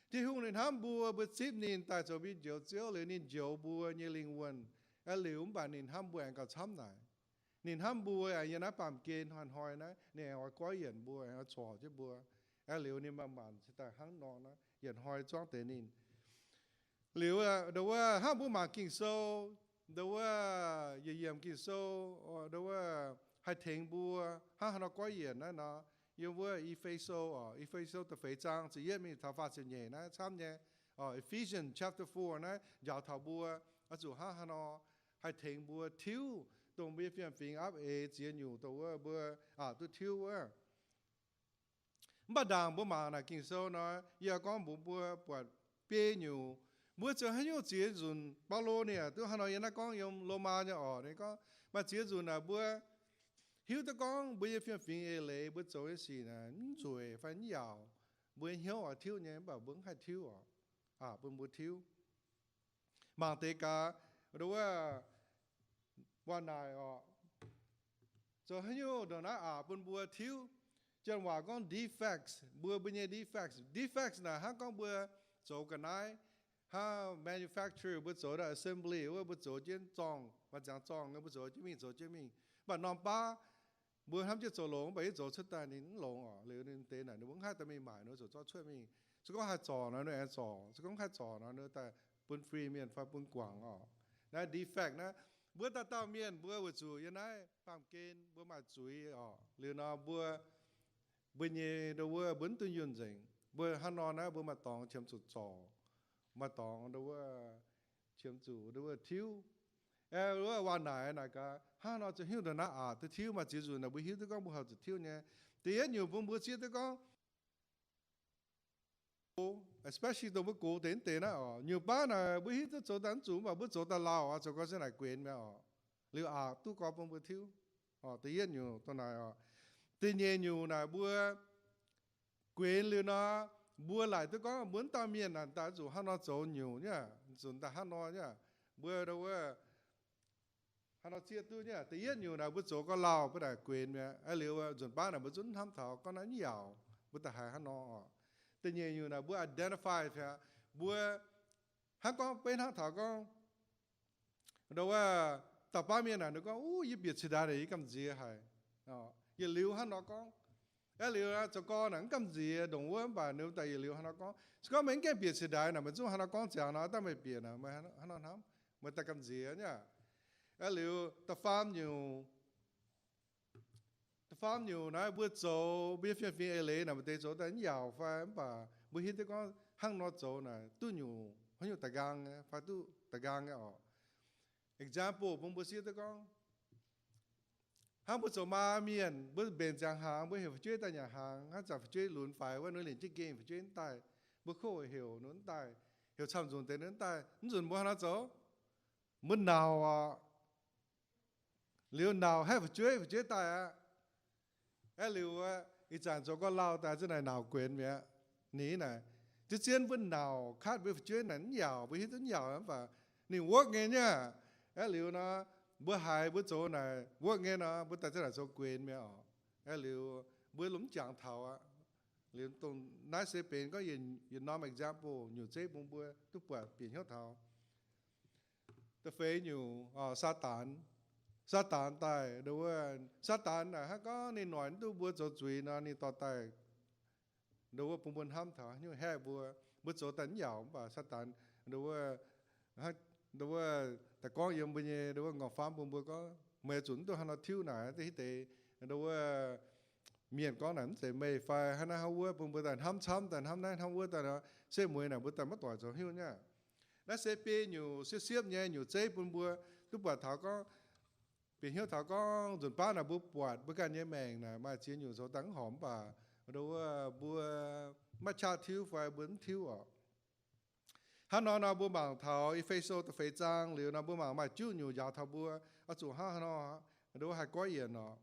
Tin-Hungh ninh hnamv mbuo, mbuo zipv ninh daaih zoux mbuo nyei Njoux Ziouv liuz ninh njoux mbuo nyei lingh wuonh. Aeqv, liuz mv baac ninh hnamv mbuo aengx gauh camv naaic. Ninh hnamv mbuo aengx yiem naaiv baamh gen hnoi-hnoi naaiv ninh aengx oix goiv yienc mbuo, aengx oix corc jienv mbuo. Aeqv, liuz ninh manc-manc cingx daaih hnangv nor naaiv yietc hnoi zuangv deix ninh. Liuz ndo wuov hnangv mbuo mangc Ging-Sou, ndo wuov yietc yiemc Ging-Sou ndo wuov haih tengx mbuo hnangv haaix nor goiv yienc naaiv nor, yiem wuov E^fe^so orqc, E^fe^so da'feix zaang ziepc yietv mingh taux faah ziepc nyeic naaiv camv nyei. Ephesians chapter four naaiv njaaux taux mbuo oix zuqc hnangv haaix nor haih tengx mbuo tiuv dongh mbuo nyei fiem-fingx aapv eix ziex nyungc dongh wuov mbuo aqc duqv tiuv wuov. Mv baac ndaangc mbuo mangc naaic Ging-Sou nor, yie gorngv mbuox mbuo buatc biei nyungc. Mbuo zoux haaix nyungc ziex nzunc, Baulo ninh yaac duqv hnangv nor yiem naaiv gorngv yiem Lomaa nyei orqc, ninh gorngv maaih ziex nzunc naaic mbuo hiuv duqv gorngv mbuo nyei fiem-fingx eix leiz mbuo zoux nyei sic naaic mv nzueic fai mv yaauc, mbuo nyei hnyouv oix tiuv nyei, mv baac mbuo mv haih tiuv orqc. Aqc bun mbuo tiuv. Mangc deix gaax, ndo wuov waac-naaic orqc, zoux haaix nyungc ndongc naaiv aqc bun mbuo tiuv. Janx waac gorngv defects, mbuo, mbuo nyei defects. Defects naaic hnangv gorngv mbuo zoux ga'naaiv, hnangv manufacture mbuo zoux daaih assembly wuov, mbuo zoux jienv zorngh, maaih ziangx zorngh nor mbuo zoux jienv mingh, zoux jienv mingh. Mv baac norm baav mbuo hnamv jienv zoux longx, mv baac yie zoux cuotv daaih ninh mv longx orqc. Liuz ninh deix naaic ninh mbuo mv haih dorh mingh maaic nor, zoux zorqv cuotv mingh. Se gorngv haih zorc nor, ninh aengx zorc. Se gorngv mv haih zorc nor, ninh daaih bun fri mienh fai bun guangc orqc. Naaiv defect naaiv, mbuo dauh dauh mienh mbuo weic zuqc yiem naaiv baamh gen mbuo maaih zuiz orqc. Liuz nor mbuo, mbuo nyei ndo wuov mbuo mv duqv yunh nzengc. Mbuo hnangv nor naaiv mbuo maaih dorngx qiemx zuqc zorc, maaih dorngx ndo wuov qiemx zuqc ndo wuov tiuv. Aeqv, wuov waac-naaic naaic gaax, hnangv nor zoux haaix nyungc ndongc naaiv aqc duqv tiuv? Maaih ziex nzunc naaic mbuo hiuv duqv gorngv mbuo horpc zuqc tiuv nyei. Da'yietv nyungc bun mbuo zieqv duqv gorngv gox, especially dongh mbuo gox deix deix naaiv oc, nyungc baav naaic mbuo hiuv duqv zoux daaih mv zuqc, mv baac mbuo zoux daaih lauh oc, zoux gau se naaic guenx mi'aqv oc. Liuz aqc duqv gorx bun mbuo tiuv. Da'yietv nyungc dongh naaic oc. Da'nyeic nyungc naaic mbuo guenx liuz nor, mbuo laaic duqv gorngv mbuo mv dauh mienh naaic daaih zuqc hnangv nor zoux nyungc nyei, zuqc daaih hnangv nor nyei. Mbuo wuov hnangv nor zieqv duqv nyei. Da'yietv nyungc naaic mbuo zoux gau lauh mbuo naaic guenx mi'aqv. Aa liuz nzunc baav naaic mbuo zungv hnamv taux gorngv naaiv mv yaauc, mbuo daaih haiz hnangv nor oc. Da'nyeic nyungc naaic mbuo identify aqv, mbuo hnangv gorngv beiv hnangv taux gorngv, ndoh wuov, dauh baav mienh naaic ninh gorngv, Uv, yie bieqc cingx daaih naaic yie gamh nziex haic. Yietc liuz hnangv nor gorngv. Aa liuz zoux gau naaic mv gamh nziex ndongc wuov mv baac ninh daaih yietc liuz hnangv nor gorngv. Se gorngv meih mv gaengh bieqc cingx daaih naaic meih zungv hnangv nor gorngv ziangx nor, daaih meih bieqc naaic meih hnangv nor hnamv, meih daaih gamh nziex nyei. Aa liuz da'faam nyungc, da'faam nyungc naaiv mbuo zoux mbuo nyei fiem-fingx eix leiz naaic maaih deix zoux daaih mv yaauc fai mv baac mbuo hiuv duqv gorngv hnangv nor zoux naaic duqv nyungc haaix nyungc da'nqaang nyei fai duqv da'nqaang nyei oc. Example bun mbuo sieqv duqv gorngv, hnangv mbuo zoux maa mienh mbuo mbenc ziangx hnaangx mbuo heuc fu'jueiv daaih nyanc hnaangx, hnangv zanc fu'jueiv lunx faix wuov, ninh lienc jienv gengh fu'jueiv mv daaih, mbuo kov heuc ninh mv daaih, heuc camv-nzunc deix ninh mv daaih, mv nzunc mbuo hnangv nor zoux, mbuo nauc oc. Liuz nauc haih fu'jueiv, fu'jueiv daaih aqv. Aeqv, liuz ih zanc zoux gau lauh daaih za'naaic nauc guenx mi'aqv. Ninh naaic, zien-zien mbuo nauc katv mbuo fu'jueiv naaic mv yaauc, mbuo hiuv duqv mv yaauc mv baac ninh work nyei nyei. Aeqv, liuz nor, mbuo haiz mbuo zoux naaic work nyei nor, mbuo daaih za'naaic zoux guenx mi'aqv oc. Aeqv, liuz mbuo lomh mv jangx taux aqv. Liuz dongh naaiv se benx gorngv yietc norm example nyungc zeiv bun mbuo duqv buatc bieqc hnyouv taux. Da'feix nyungc, Saadaan. Saadaan daaih, nduov, Saadaan naaic hnangv gorngv ninh noic mv duqv mbuo zoux zuiz nor, ninh dorh daaih, nduov, bun mbuo hnamv taux haaix nyungc haeqv mbuo, mbuo zoux daaih mv yaauc mv baac Saadaan, nduov, nduov, daaih gorngv yiem mbuo nyei, nduov, nqorngv-famv bun mbuo gorngv, meih zuqc mv duqv hnangv nor tiuv naaic deix, nduov, mienh gorngv naaic mv zeiz meih fai hnangv naaiv hnangv wuov, bun mbuo daaih hnamv camv, daaih hnamv naaiv hnamv wuov daaih nor, setv mueiz naaic mbuo daaih maiv doic zoux haaix nyungc nyei. Naaiv se biei nyungc siepv-siepv nyei nyungc zeiv bun mbuo duqv buatc taux gorngv, bieqc hnyouv taux gorngv nzunc baav naaic mbuo buatc mbuo ganh nyei maengc naaic maaih ziex nyungc zoux daaih mv horpc mv baac, nduov, mbuo maiv qaqv tiuv fai mbuo mv tiuv oc. Hnangv nor nor mbuo mangc taux E^fe^so da'feix zaang liuz nor mbuo mangc maaih juqv nyungc njaaux taux mbuo oix zuqc hnangv haaix nor, nduov, haih goiv yienc oc.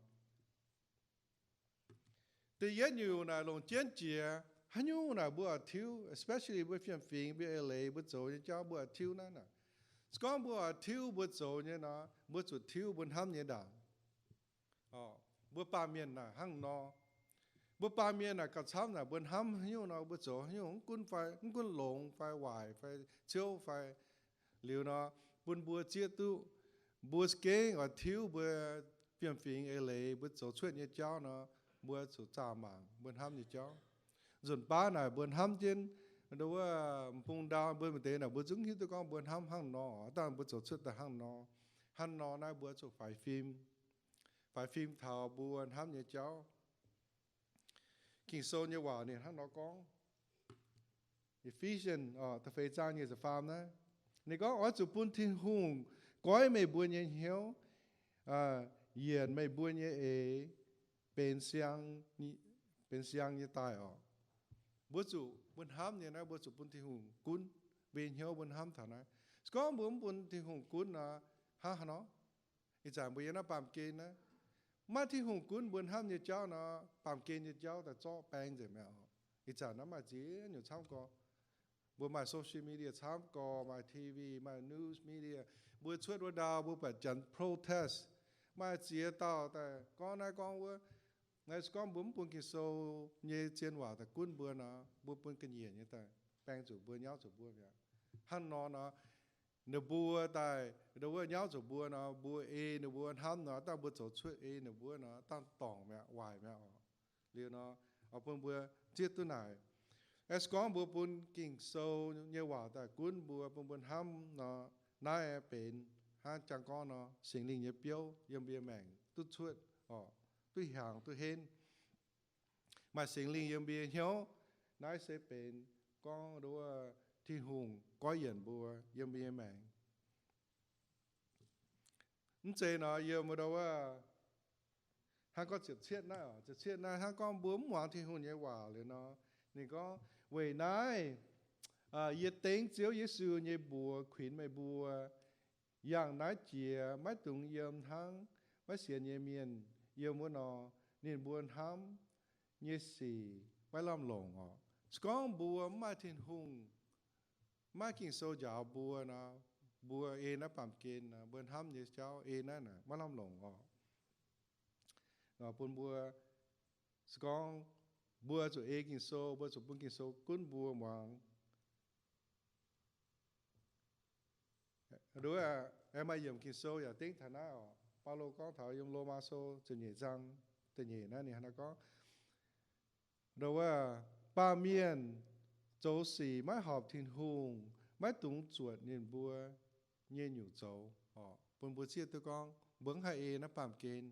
Da'yietv nyungc naaic longc jienv jiex, haaix nyungc naaic mbuo oix tiuv, especially mbuo fiem-fingx, mbuo eix leiz, mbuo zoux nyei jauv mbuo oix tiuv naaiv naaic. Se gorngv mbuo oix tiuv mbuo zoux nyei nor, mbuo zuqc tiuv mbuo hnamv nyei ndaangc. Mbuo baamh mienh naaic hnangv nor. Mbuo baamh mienh naaic gauh camv naaic mbuo hnamv haaix nyungc nor mbuo zoux haaix nyungc, mv gunv fai, mv gunv longx fai waaic fai ciouv fai liuz nor, bun mbuo zieqv duqv mbuo gengh oix tiuv mbuo fiem-fingx eix leiz, mbuo zoux cuotv nyei jauv nor, mbuo zuqc zaah mangc mbuo hnamv nyei jauv. Nzunc baav naaic mbuo hnamv jienv, nduov, m'bung ndau mbuo maaih deix naaic mbuo zungv hiuv duqv gorngv mbuo hnamv hnangv nor, dangh mbuo zoux cuotv daaih hnangv nor. Hnangv nor naaiv mbuo zuqc faix fim, faix fim taux mbuo hnamv nyei jauv. Ging-Sou nyei waac ninh hnangv nor gorngv, Ephesians da'feix zaang nyic ziepc faam naaiv, ninh gorngv, Oix zuqc bun Tin-Hungh goiv meih mbuo nyei hnyouv, yienc meih mbuo nyei eix benx siang, benx siang nyei daaih oc. Mbuo zuqc mbuo hnamv nyei naaiv mbuo zuqc bun Tin-Hungh gunv. Mbuo nyei hnyouv mbuo hnamv taux naaiv. Se gorngv mbuo mv bun Tin-Hungh gunv nor, hnangv haaix nor? Ih zanc mbuo yiem naaiv baamh gen naaiv, maiv Tin-Hungh gunv mbuo hnamv nyei jauv nor, baamh gen nyei jauv daaih zorqv baeng nzengc mi'aqv oc. Ih zanc naaiv maaih ziex nyungc camv gorx. Mbuo maaih social media camv gorx, maaih T V, maaih news media. Mbuo cuotv wuov ndau mbuo buatc janx protest, maaih ziex dauh daaih gorngv naaiv gorngv wuov. Naaiv se gorngv mbuo mv bun Ging-Sou nyei zien waac daaih gunv mbuo nor, mbuo bun ga'nyiec nyei daaih baeng zuqc mbuo, nyauv zuqc mbuo mi'aqv. Hnangv nor nor, ninh mbuo daaih, ninh wuov nyauv zuqc mbuo nor, mbuo ei ninh mbuo hnamv nor, dangh mbuo zoux cuotv ei ninh mbuo nor, dangh dorngc mi'aqv, waaic mi'aqv oc. Liuz nor, oix bun mbuo zieqv duqv naaic. Se gorngv mbuo bun Ging-Sou nyei waac daaih gunv mbuo, bun mbuo hnamv nor, naaiv benx hnangv jangx gorngv nor, Singx Lingh nyei biouv yiem mbuo nyei maengc duqv cuotv oc, duqv hiaangx duqv henv. Maaih Singx Lingh yiem mbuo nyei hnyouv, naaiv se benx gorngv nduov Tin-Hungh goiv yienc mbuo yiem mbuo nyei maengc. Mv zeiz nor yiem wuov, hnangv gorngv ziepc cietv naaiv, ziepc cietv naaiv hnangv gorngv mbuo mv muangx Tin-Hungh nyei waac liuz nor, ninh gorngv, Weic naaiv yie dengv Ziouv Yesu nyei mbuox kuinx meih mbuo, yangh naaiv jiex maiv dungx yiem hnangv maiv sienx nyei mienh yiem wuov nor, ninh mbuo hnamv nyei sic maiv lamh longc oc. Se gorngv mbuo mv maaih Tin-Hungh, mv maaih Ging-Sou njaaux mbuo nor, mbuo ei naaiv baamh gen nor, mbuo hnamv nyei jauv ei naaiv naaic maiv lamh longc oc. Bun mbuo, se gorngv mbuo zuqc ei Ging-Sou, mbuo zuqc bun Ging-Sou gunv mbuo muangx. Nduov, aengx maaih yiemc Ging-Sou yaac dengv taux naaiv oc. Baulo gorngv taux yiem Lomaa Sou ziepc nyeic zaang da'nyeic naaiv ninh hnangv naaiv gorngv, nduov, baamh mienh zoux sic maiv horpc Tin-Hungh maiv dungx zuotc ninh mbuo nyei nyungc zoux oc. Bun mbuo zieqv duqv gorngv mbuo mv haih ei naaiv baamh gen.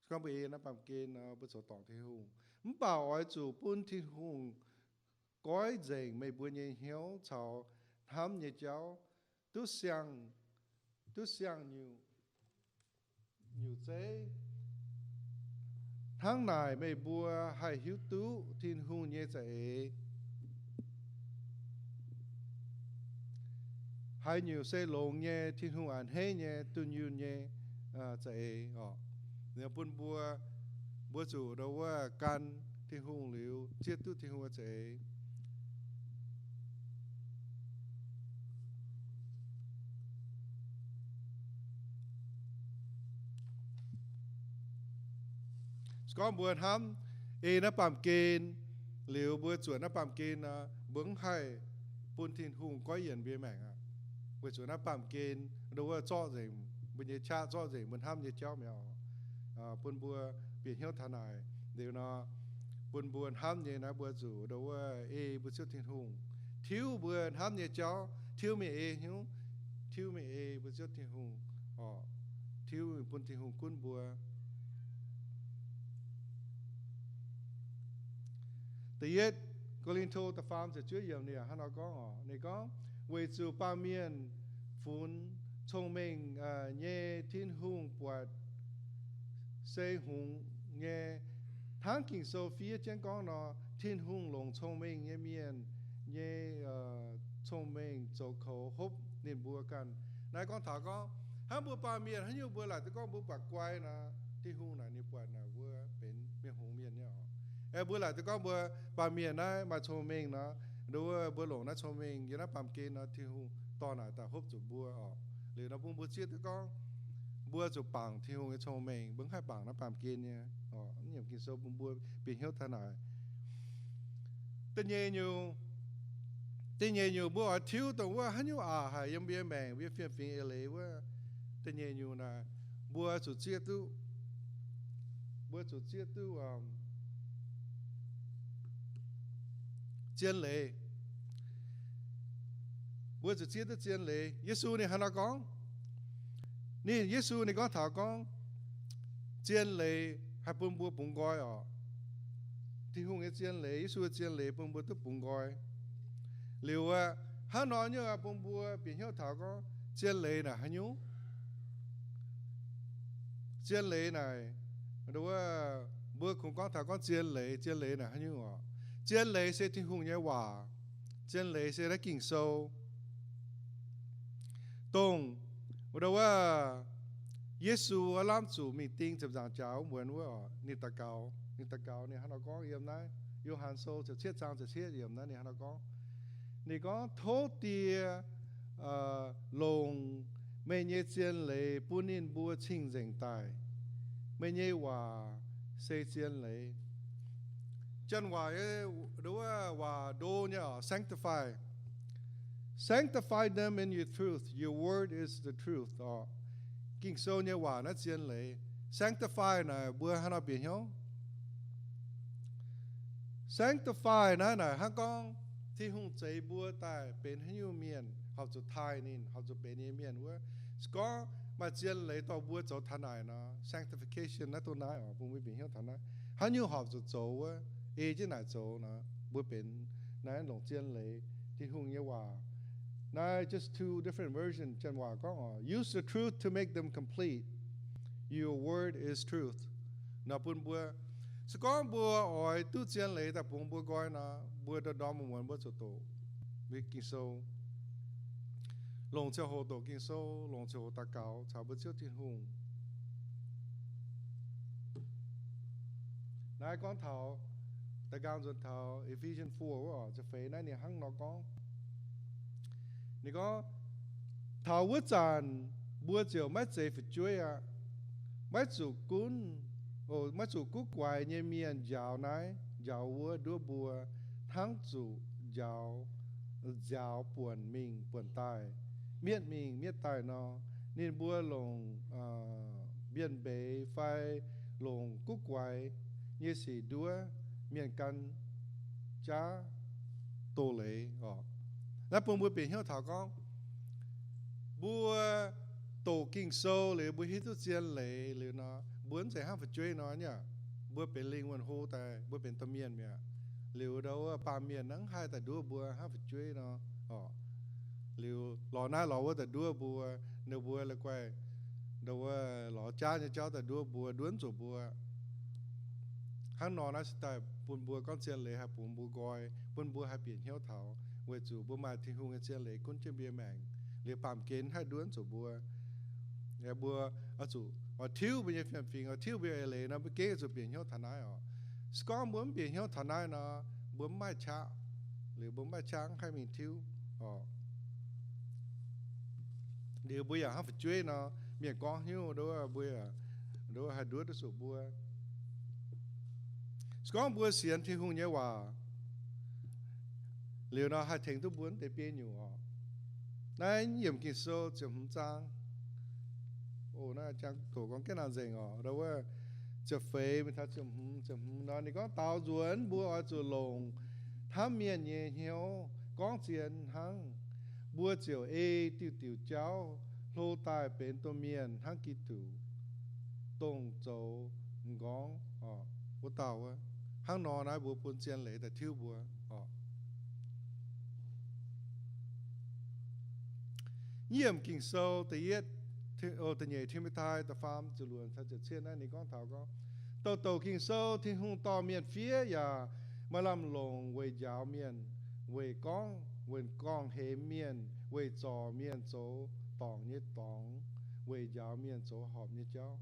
Se gorngv mbuo ei naaiv baamh gen nor, mbuo zoux dorngc Tin-Hungh. Mv baac oix zuqc bun Tin-Hungh goiv nzengc meih mbuo nyei hnyouv caux hnamv nyei jauv duqv siang, duqv siang nyutc, nyutc zeiv. Hnangv naaic meih mbuo haih hiuv duqv Tin-Hungh nyei za'eix. Haaix nyungc se longx nyei, Tin-Hungh a'hneiv nyei, dunh yunh nyei za'eix oc. Bun mbuo, mbuo zuqc nduov wuov gan Tin-Hungh liuz zieqv duqv Tin-Hungh nyei za'eix. Se gorngv mbuo hnamv ei naaiv baamh gen liuz, mbuo zuotc naaiv baamh gen nor, mbuo mv haih bun Tin-Hungh goiv yienc mbuo maengc aqv. Weic zuqc naaiv baamh gen nduov wuov zorqv nzengc mbuo nyei qaqv, zorqv nzengc mbuo hnamv nyei jauv mi'aqv oc. Bun mbuo bieqc hnyouv taux naaic liuz nor, bun mbuo hnamv nyei naaiv mbuo zuqc nduov wuov ei mbuo Ziouv Tin-Hungh, tiuv mbuo hnamv nyei jauv, tiuv mingh ei hnyouv, tiuv mingh ei mbuo Ziouv Tin-Hungh oc. Tiuv mingh bun Tin-Hungh gunv mbuo. Da'yietv Ko^lin^to da'faam ziepc juov yiemc ninh hnangv nor gorngv oc. Ninh gorngv, weic zuqc baamh mienh funx cong-mengh nyei Tin-Hungh buatc se hngongx nyei. Hnangv Ging-Sou fiev jienv gorngv nor, Tin-Hungh longc cong-mengh nyei mienh nyei cong-mengh zoux koux hopv ninh mbuo ganh. Naaiv gorngv taux gorngv hnangv mbuo baamh mienh haaix nyungc mbuo laaic duqv gorngv mbuo buatc guai nor, Tin-Hungh naaic ninh buatc naaic mbuo benx mienh hngongx mienh nyei oc. Aeqv, mbuo laaic duqv gorngv mbuo baamh mienh naaiv maaih cong-mengh nor, nduov mbuo longc naaiv cong-mengh yiem naaiv baamh gen nor, Tin-Hungh dorh naaic daaih hopv zuqc mbuo oc. Liuz nor bun mbuo zieqv duqv gorngv mbuo zuqc bangc Tin-Hungh nyei cong-mengh, mbuo mv haih bangc naaiv baamh gen nyei oc. Nyiemc Ging-Sou bun mbuo bieqc hnyouv taux naaic. Da'nyeic nyungc, da'nyeic nyungc mbuo oix tiuv dongh wuov haaix nyungc aqc haic yiem mbuo nyei maengc, mbuo fiem-fingx eix leiz wuov. Da'nyeic nyungc naaic, mbuo zuqc zieqv duqv, mbuo zuqc zieqv duqv zien leiz. Mbuo zuqc zieqv duqv zien leiz. Yesu ninh hnangv nor gorngv. Ninh, Yesu ninh gorngv taux gorngv, zien leiz haih bun mbuo bungx nqoi oc. Tin-Hungh nyei zien leiz, Yesu nyei zien leiz bun mbuo duqv bungx nqoi. Liuz aqv, hnangv nor nyei bun mbuo bieqc hnyouv taux gorngv zien leiz naaic haaix nyungc? Zien leiz naaic, nduov, mbuo kungx gorngv taux gorngv zien leiz, zien leiz naaic haaix nyungc oc? Zien leiz se Tin-Hungh nyei waac. Zien leiz se naaiv Ging-Sou, dongh, nduov, Yesu aav lamh zuqc mingh ding ziepc nzaangc jaax wuov muonz wuov oc, ninh daux gaux, ninh daux gaux ninh hnangv nor gorngv yiem naaiv Yo^han Sou ziepc cietv zaang ziepc cietv yiemc naaiv ninh hnangv nor gorngv. Ninh gorngv, tov Die longc meih nyei zien leiz bun ninh mbuo cing-nzengc daic. Meih nyei waac se zien leiz. Janx waac, nduov, waac ndo nyei oc, sanctify. Sanctify them in your truth. Your word is the truth oc. Ging-Sou nyei waac naaiv zien leiz. Sanctify naaic mbuo hnangv nor bieqc hnyouv. Sanctify naaiv naaic hnangv gorngv Tin-Hungh zeix mbuo daaih benx haaix nyungc mienh, horpc zuqc taaih ninh, horpc zuqc benx ninh nyei mienh wuov. Se gorngv maaih zien leiz dorh mbuo zoux taux naaic nor, sanctification naaiv dongh naaiv oc, bun mbuo bieqc hnyouv taux naaiv. Haaix nyungc horpc zuqc zoux wuov, ei jienv naaic zoux nor, mbuo benx naaiv longc zien leiz, Tin-Hungh nyei waac. Naaiv just two different version. Janx waac gorngv oc, use the truth to make them complete. Your word is truth. Nor bun mbuo, se gorngv mbuo oix duqv zien leiz daaih bungx mbuo nqoi nor, mbuo ndorm-ndorm muonz-muonz mbuo zuqc doqc Ging-Sou. Longc ziangh hoc doqc Ging-Sou, longc ziangh hoc daux gaux caux mbuo Ziouv Tin-Hungh. Naaiv gorngv taux, da'nqaang nzuonx taux Ephesians four wuov, ziepc feix naaiv ninh hnangv nor gorngv. Ninh gorngv, taux wuov zanc mbuo ziouc maiv zeiz fu'jueiv aqv. Maiv zuqc gunv, maiv zuqc guv guaix nyei mienh njaaux naaiv njaaux wuov nduov mbuo, hnangv zuqc njaaux, nziaaux buonc mingh buonc daaih, mietv mingh mietv daaih nor. Ninh mbuo longc mbienv mbeix fai longc guv guaix nyei sic nduov mienh gan jaav doz-leiz oc. Naaiv bun mbuo bieqc hnyouv taux gorngv, mbuo doqc Ging-Sou liuz mbuo hiuv duqv zien leiz liuz nor, mbuo mv zeiz hnangv fu'jueiv nor nyei aqv. Mbuo benx lingh wuonh hlo daaih, mbuo benx domh mienh mi'aqv. Liuz ndau wuov baamh mienh naaiv mv haih daaih nduov mbuo hnangv fu'jueiv nor oc. Liuz lorz naaiv lorz wuov daaih nduov mbuo, ninh mbuo la'guaih ndau wuov lorz jaav nyei jauv daaih nduov mbuo, nduov mv zuqc mbuo. Hnangv nor naaiv se daaih bun mbuo gorngv zien leiz haih bungx mbuo nqoi, bun mbuo haih bieqc hnyouv taux, weic zuqc mbuo maaih Tin-Hungh nyei zien leiz gunv jienv mbuo nyei maengc. Liuz baamh gen haih nduov mv zuqc mbuo. Mbuo oix zuqc oix tiuv mbuo nyei fiem-fingx, oix tiuv mbuo nyei eix leiz nor, mbuo gengh zuqc bieqc hnyouv taux naaiv oc. Se gorngv mbuo mv bieqc hnyouv taux naaiv nor, mbuo mv maaih qaqv. Liuz mbuo mv maaih qaqv mv haih mingh tiuv oc. Liuz mbuo yaac hnangv fu'jueiv nor, mienh gorngv haaix nyungc, mbuo, mbuo haih nduov duqv zuqc mbuo. Se gorngv mbuo sienx Tin-Hungh nyei waac liuz nor, haih tengx duqv mbuo mv deix biei nyungc oc. Naaiv Yiemc Ging-Sou ziepc hmz zaang. O, naaiv jangx doqc gorngv jienv naaic nzengc oc. Ndau wuov ziepc feix mingh taux ziepc hmz, ziepc hmz nor ninh gorngv, daaux nzuonx mbuo oix zuqc longc hnamv mienh nyei hnyouv gorngv zien hnangv. Mbuo ziouc ei diuc diuc jauv hlo daaih benx domh mienh hnangv Giduc, dongh zoux m'nqorngv wuov dauh wuov. Hnangv nor naaiv mbuo bun zien leiz daaih tiuv mbuo oc. Yiem Ging-Sou da'yietv, da'nyeic Ti^mo^tai da'faam ziepc luoqc caux ziepc cietv naaiv ninh gorngv taux gorngv, douc douc Ging-Sou Tin-Hungh dorh mienh fiev yaac maaih lamh longc weic njaaux mienh, weic gorngv, weic gorngv-hemx mienh, weic zorc mienh zoux dorngc nyei dorngx, weic njaaux mienh zoux horpc nyei jauv.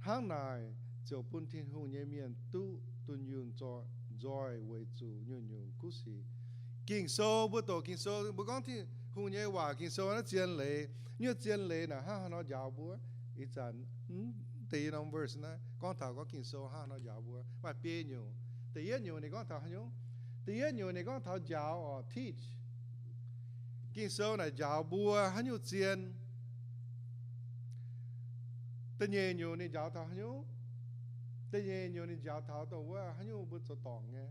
Hnangv naaic ziouc bun Tin-Hungh nyei mienh duqv dunh yunh nzoih weic zuqc nyungc-nyungc kuv sic. Ging-Sou, mbuo doqc Ging-Sou, mbuo gorngv Tin-Hungh nyei waac, Ging-Sou naaiv zien leiz. Nyuoqv zien leiz naaic hnangv haaix nor njaaux mbuo? Ih zanc mv deix norm verse naaiv gorngv taux gorngv Ging-Sou hnangv haaix nor njaaux mbuo. Maaih biei nyungc. Da'yietv nyungc ninh gorngv taux haaix nyungc? Da'yietv nyungc ninh gorngv taux njaaux oc, teach. Ging-Sou naaic njaaux mbuo haaix nyungc zien. Da'nyeic nyungc ninh njaaux taux haaix nyungc? Da'nyeic nyungc ninh njaaux taux dongh wuov haaix nyungc mbuo zoux dorngc nyei.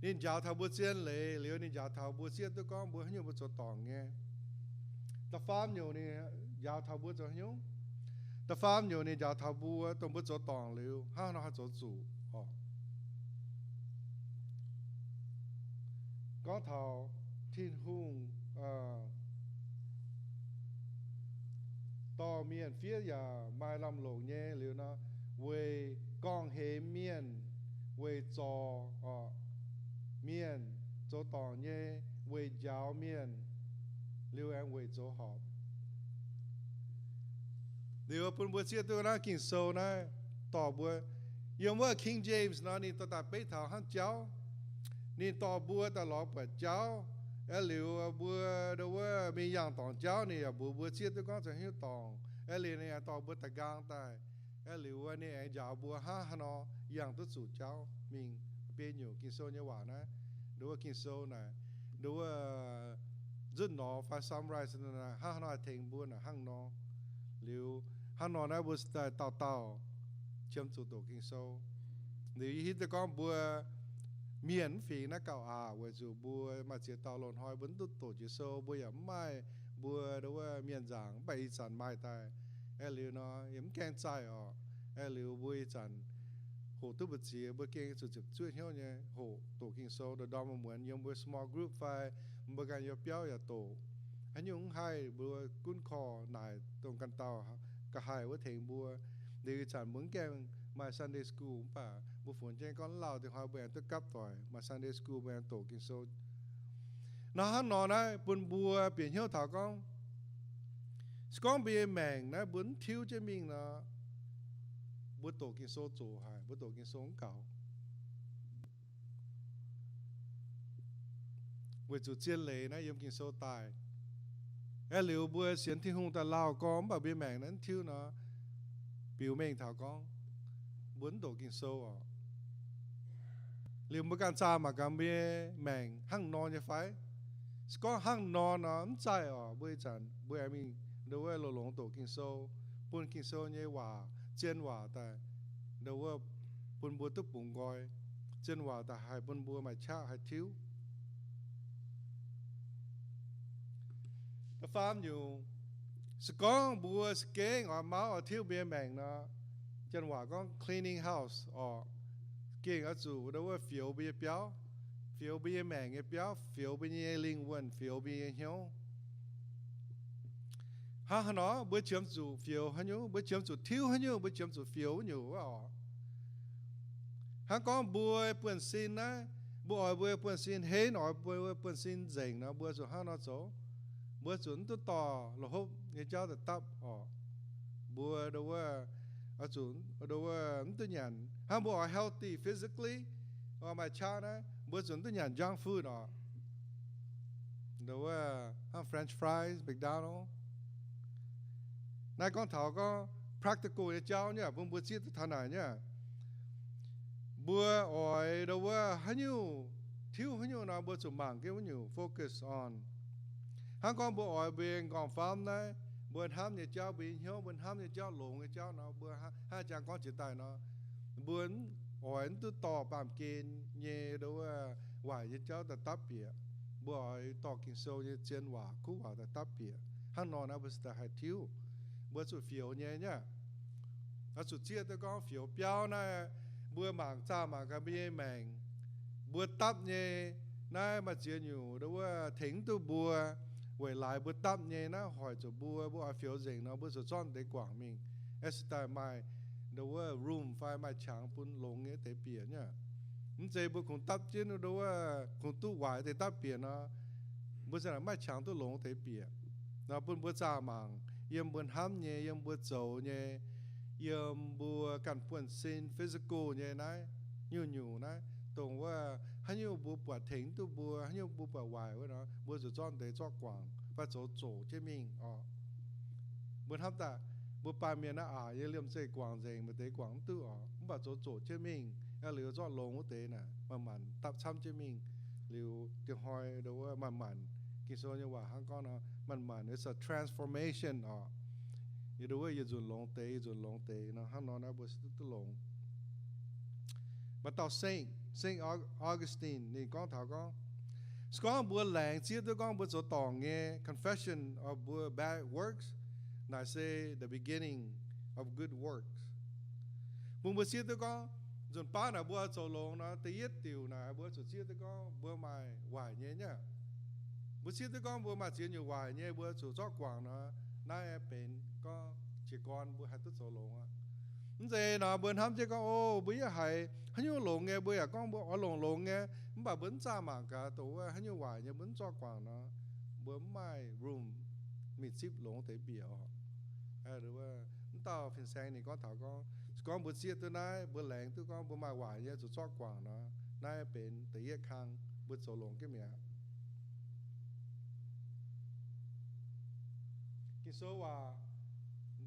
Ninh njaaux taux mbuo zien leiz liuz, ninh njaaux taux mbuo zieqv duqv gorngv mbuo haaix nyungc mbuo zoux dorngc nyei. Da'faam nyungc ninh njaaux taux mbuo zoux haaix nyungc? Da'faam nyungc ninh njaaux taux mbuo dongh mbuo zoux dorngc liuz hnangv nor haih zoux zuqc oc. Gorngv taux Tin-Hungh dorh mienh fiev yaac maaih lamh longc nyei liuz nor, weic gorngv-hemx mienh, weic zorc mienh zoux dorngc nyei, weic njaaux mienh, liuz aengx weic zoux horpc. Liuz bun mbuo zieqv duqv naaiv Ging-Sou naaiv dorh mbuo, yiem wuov King James nor ninh dorh daaih beiv taux hnangv jauv. Ninh dorh mbuo daaih lorz buatc jauv, aeqv, liuz mbuo ndo wuov mingh yangh dorngc jauv ninh yaac mbuox mbuo zieqv duqv gorngv zoux haaix nyungc dorngc, aeqv, liuz ninh aengx dorh mbuo da'nqaang daaih, aeqv, liuz ninh aengx njaaux mbuo hnangv haaix nor yangh duqv zuqc jauv mingh. Biei nyungc Ging-Sou nyei waac naaiv, ndo wuov Ging-Sou naaic, ndo wuov nzunc nor fai summarize naaic hnangv haaix nor haih tengx mbuo naaic hnangv nor. Liuz hnangv nor naaiv mbuo daaih dauh dauh qiemx zuqc doqc Ging-Sou. Liuz yie hiuv duqv gorngv mbuo mienh mv fingx naaiv gauh aqc weic zuqc mbuo maaih ziex dauh loz-hnoi mbuo mv duqv doqc Ging-Sou, mbuo yaac mv maaih mbuo ndo wuov mienh nzaangc, mv baac ih zanc maaih daaih. Aeqv, liuz nor yie mv gaengh zaih oc. Aeqv, liuz mbuo ih zanc hoqc duqv mbu'ziex, mbuo gengh zuqc ziepc zuoqv hnyouv nyei hoqc doqc Ging-Sou, ndorm-ndorm muonz yiem mbuo small group fai mbuo ganh yiem biauv yaac doqc. Haaix nyungc mv haih mbuo gunv korv naaic dongh ganh dauh ga'haih wuov tengx mbuo. Liuz ih zanc mbuo mv gaengh maaih Sunday school, mv baac mbuo funx jienv gorngv lauh deix hnoi mbuo aengx duqv gapv doic maaih Sunday school, mbuo aengx doqc Ging-Sou. Nor hnangv nor naaiv bun mbuo bieqc hnyouv taux gorngv, se gorngv mbuo nyei maengc naaiv mbuo mv tiuv jienv mingh nor, mbuo doqc Ging-Sou zoqc haic, mbuo doqc Ging-Sou mv gaux. Weic zuqc zien leiz naaiv yiem Ging-Sou daaih. Aeqv, liuz mbuo sienx Tin-Hungh daaih lauh gorngv, mv baac mbuo nyei maengc naaiv mv tiuv nor, biux mengh taux gorngv mbuo mv doqc Ging-Sou oc. Liuz mbuo ganh zaah mangc gaax mbuo nyei maengc hnangv nor nyei fai? Se gorngv hnangv nor nor mv zaih oc, mbuo ih zanc mbuo aengx mingh ndo wuov longx-longx doqc Ging-Sou, bun Ging-Sou nyei waac, zien waac daaih, ndo wuov bun mbuo duqv bungx nqoi. Zien waac daaih haih bun mbuo maaih qaqv haih tiuv. Da'faam nyungc, se gorngv mbuo za'gengh oix mauv oix tiuv mbuo nyei maengc nor, janx waac gorngv cleaning house oc. Gengh oix zuqc ndo wuov fioux mbuo nyei biauv, fioux mbuo nyei maengc nyei biauv, fioux mbuo nyei lingh wuonh, fioux mbuo nyei hnyouv. Hnangv haaix nor mbuo qiemx zuqc fioux haaix nyungc, mbuo qiemx zuqc tiuv haaix nyungc, mbuo qiemx zuqc fioux wuov nyungc wuov oc. Hnangv gorngv mbuo buonv-sin naaiv, mbuo oix mbuo buonv-sin henv, oix mbuo buonv-sin nzengc nor, mbuo zuqc hnangv nor zoux. Mbuo zuqc mv duqv dorh la'hopv nyei jauv daaih dapv oc. Mbuo ndo wuov, zuqc ndo wuov mv duqv nyanc. Hnangv mbuo oix healthy physically, oix maaih qaqv naaiv, mbuo zuqc mv duqv nyanc junk food oc. Ndo wuov hnangv French fries, McDonald. Naaiv gorngv taux gorngv practical nyei jauv nyei, bun mbuo zieqv duqv taux naaic nyei. Mbuo oix ndo wuov haaix nyungc, tiuv haaix nyungc nor, mbuo zuqc mangc jienv wuov nyungc focus on. Hnangv gorngv mbuo oix mbuo nyei nqorngv-famv naaiv, mbuo hnamv nyei jauv, mbuo nyei hnyouv, mbuo hnamv nyei jauv, longx nyei jauv nor, mbuo hnangv, hnangv jangx gorngv jiex daaih nor, mbuo oix mv duqv dorh baamh gen nyei ndo wuov waaic nyei jauv daaih dapv bieqc. Mbuo oix dorh Ging-Sou nyei zien waac, kuv waac daaih dapv bieqc. Hnangv nor naaiv mbuo se daaih haih tiuv. Mbuo zuqc fioux nyei nyei. Oix zuqc zieqv duqv gorngv fioux biauv naaiv, mbuo mangc zaah mangc gaax mbuo nyei maengc, mbuo dapv nyei naaiv maaih ziex nyungc ndo wuov tengx mv duqv mbuo, weic laaix mbuo dapv nyei naaiv hoic zuqc mbuo, mbuo oix fioux nzengc nor, mbuo zuqc zorqv deix guangc mingh. Aa, se daaih maaih ndo wuov room fai maaih qangx bun longx nyei deix bieqc nyei. Mv zeiz mbuo kungx dapv jienv ndo wuov kungx duqv waaic deix dapv bieqc nor, mbuo za'naaic maiv qangx duqv longx deix bieqc. Nor bun mbuo zaah mangc yiem mbuo hnamv nyei, yiem mbuo zoux nyei, yiem mbuo ganh buonv-sin physical nyei naaiv, nyungc-nyungc naaiv, dongh wuov haaix nyungc mbuo buatc tengx mv duqv mbuo, haaix nyungc mbuo buatc waaic wuov nor, mbuo zuqc zorqv deix zorqv guangc fai zoux zoqc jienv mingh oc. Mbuo hnamv daaih mbuo baamh mienh naaiv aqc nyei liemh zeih guangc nzengc, maaih deix guangc mv duqv oc, mv baac zoux zoqc jienv mingh, aa, liuz zorqv longx wuov deix naaic manc-manc dapv camv jienv mingh. Liuz dieh hnoi ndo wuov manc-manc, Ging-Sou nyei waac hnangv gorngv nor, manc-manc, it's a transformation oc. Yie ndo wuov yie nzunc longx deix, yie nzunc longx deix nor, hnangv nor naaiv mbuo se duqv duqv longx. Maaih dauh Saint, Saint Au-, Augustine ninh gorngv taux gorngv, se gorngv mbuo laengz zieqv duqv gorngv mbuo zoux dorngc nyei, confession of mbuo bad works, naaic se the beginning of good works. Bun mbuo zieqv duqv gorngv nzunc baav naaic mbuo zoux longx nor, da'yietv diuc naaic mbuo zuqc zieqv duqv gorngv mbuo maaih waaic nyei nyei. Mbuo zieqv duqv gorngv mbuo maaih ziex nyungc waaic nyei, mbuo zuqc zorqv guangc nor, naaiv benx gorngv jiez gorn mbuo haih duqv zoux longx aqv. Mv zeiz nor mbuo hnamv jienv gorngv, o, mbuo yaac haiz haaix nyungc longx nyei, mbuo yaac gorngv mbuo oix longx-longx nyei, mv baac mbuo mv zaah mangc gaax dongh wuov haaix nyungc waaic nyei mbuo mv zorqv guangc nor, mbuo mv maaih room mingh zipv longx deix bieqc oc. Mv dauh fin-saeng ninh gorngv taux gorngv, se gorngv mbuo zieqv duqv naaiv, mbuo laengz duqv gorngv mbuo maaih waaic nyei zuqc zorqv guangc nor, naaiv benx da'yietv kang mbuo zoux longx jienv mi'aqv. Ging-Sou waac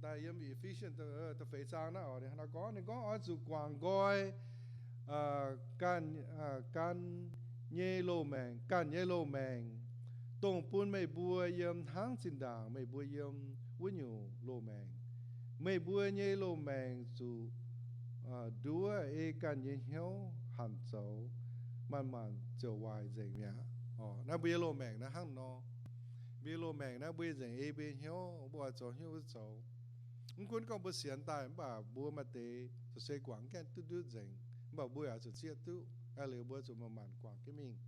daaih yiem Ephesians da'feix zaang naaiv oc, ninh hnangv naaiv gorngv, ninh gorngv, oix zuqc guangc nqoi ganh, ganh nyei loz-maengc, ganh nyei loz-maengc, dongh bun meih mbuo yiem hnangv zinh ndaangc meih mbuo yiem wuov nyungc loz-maengc. Meih mbuo nyei loz-maengc zuqc nduov ei ganh nyei hnyouv hanc zoux, manc-manc ziouc waaic nzengc mi'aqv. Naaiv mbuo nyei loz-maengc naaiv hnangv nor. Mbuo nyei loz-maengc naaiv mbuo nzengc ei mbuo nyei hnyouv, mbuo oix zoux haaix nyungc mbuo zoux. Mv gunv gorngv mbuo sienx daaih mv baac mbuo maaih deix zoux se guangc gaengh duqv ndutv nzengc, mv baac mbuo yaac zuqc zieqv duqv, aa, liuz mbuo zuqc manc-manc guangc jienv mingh.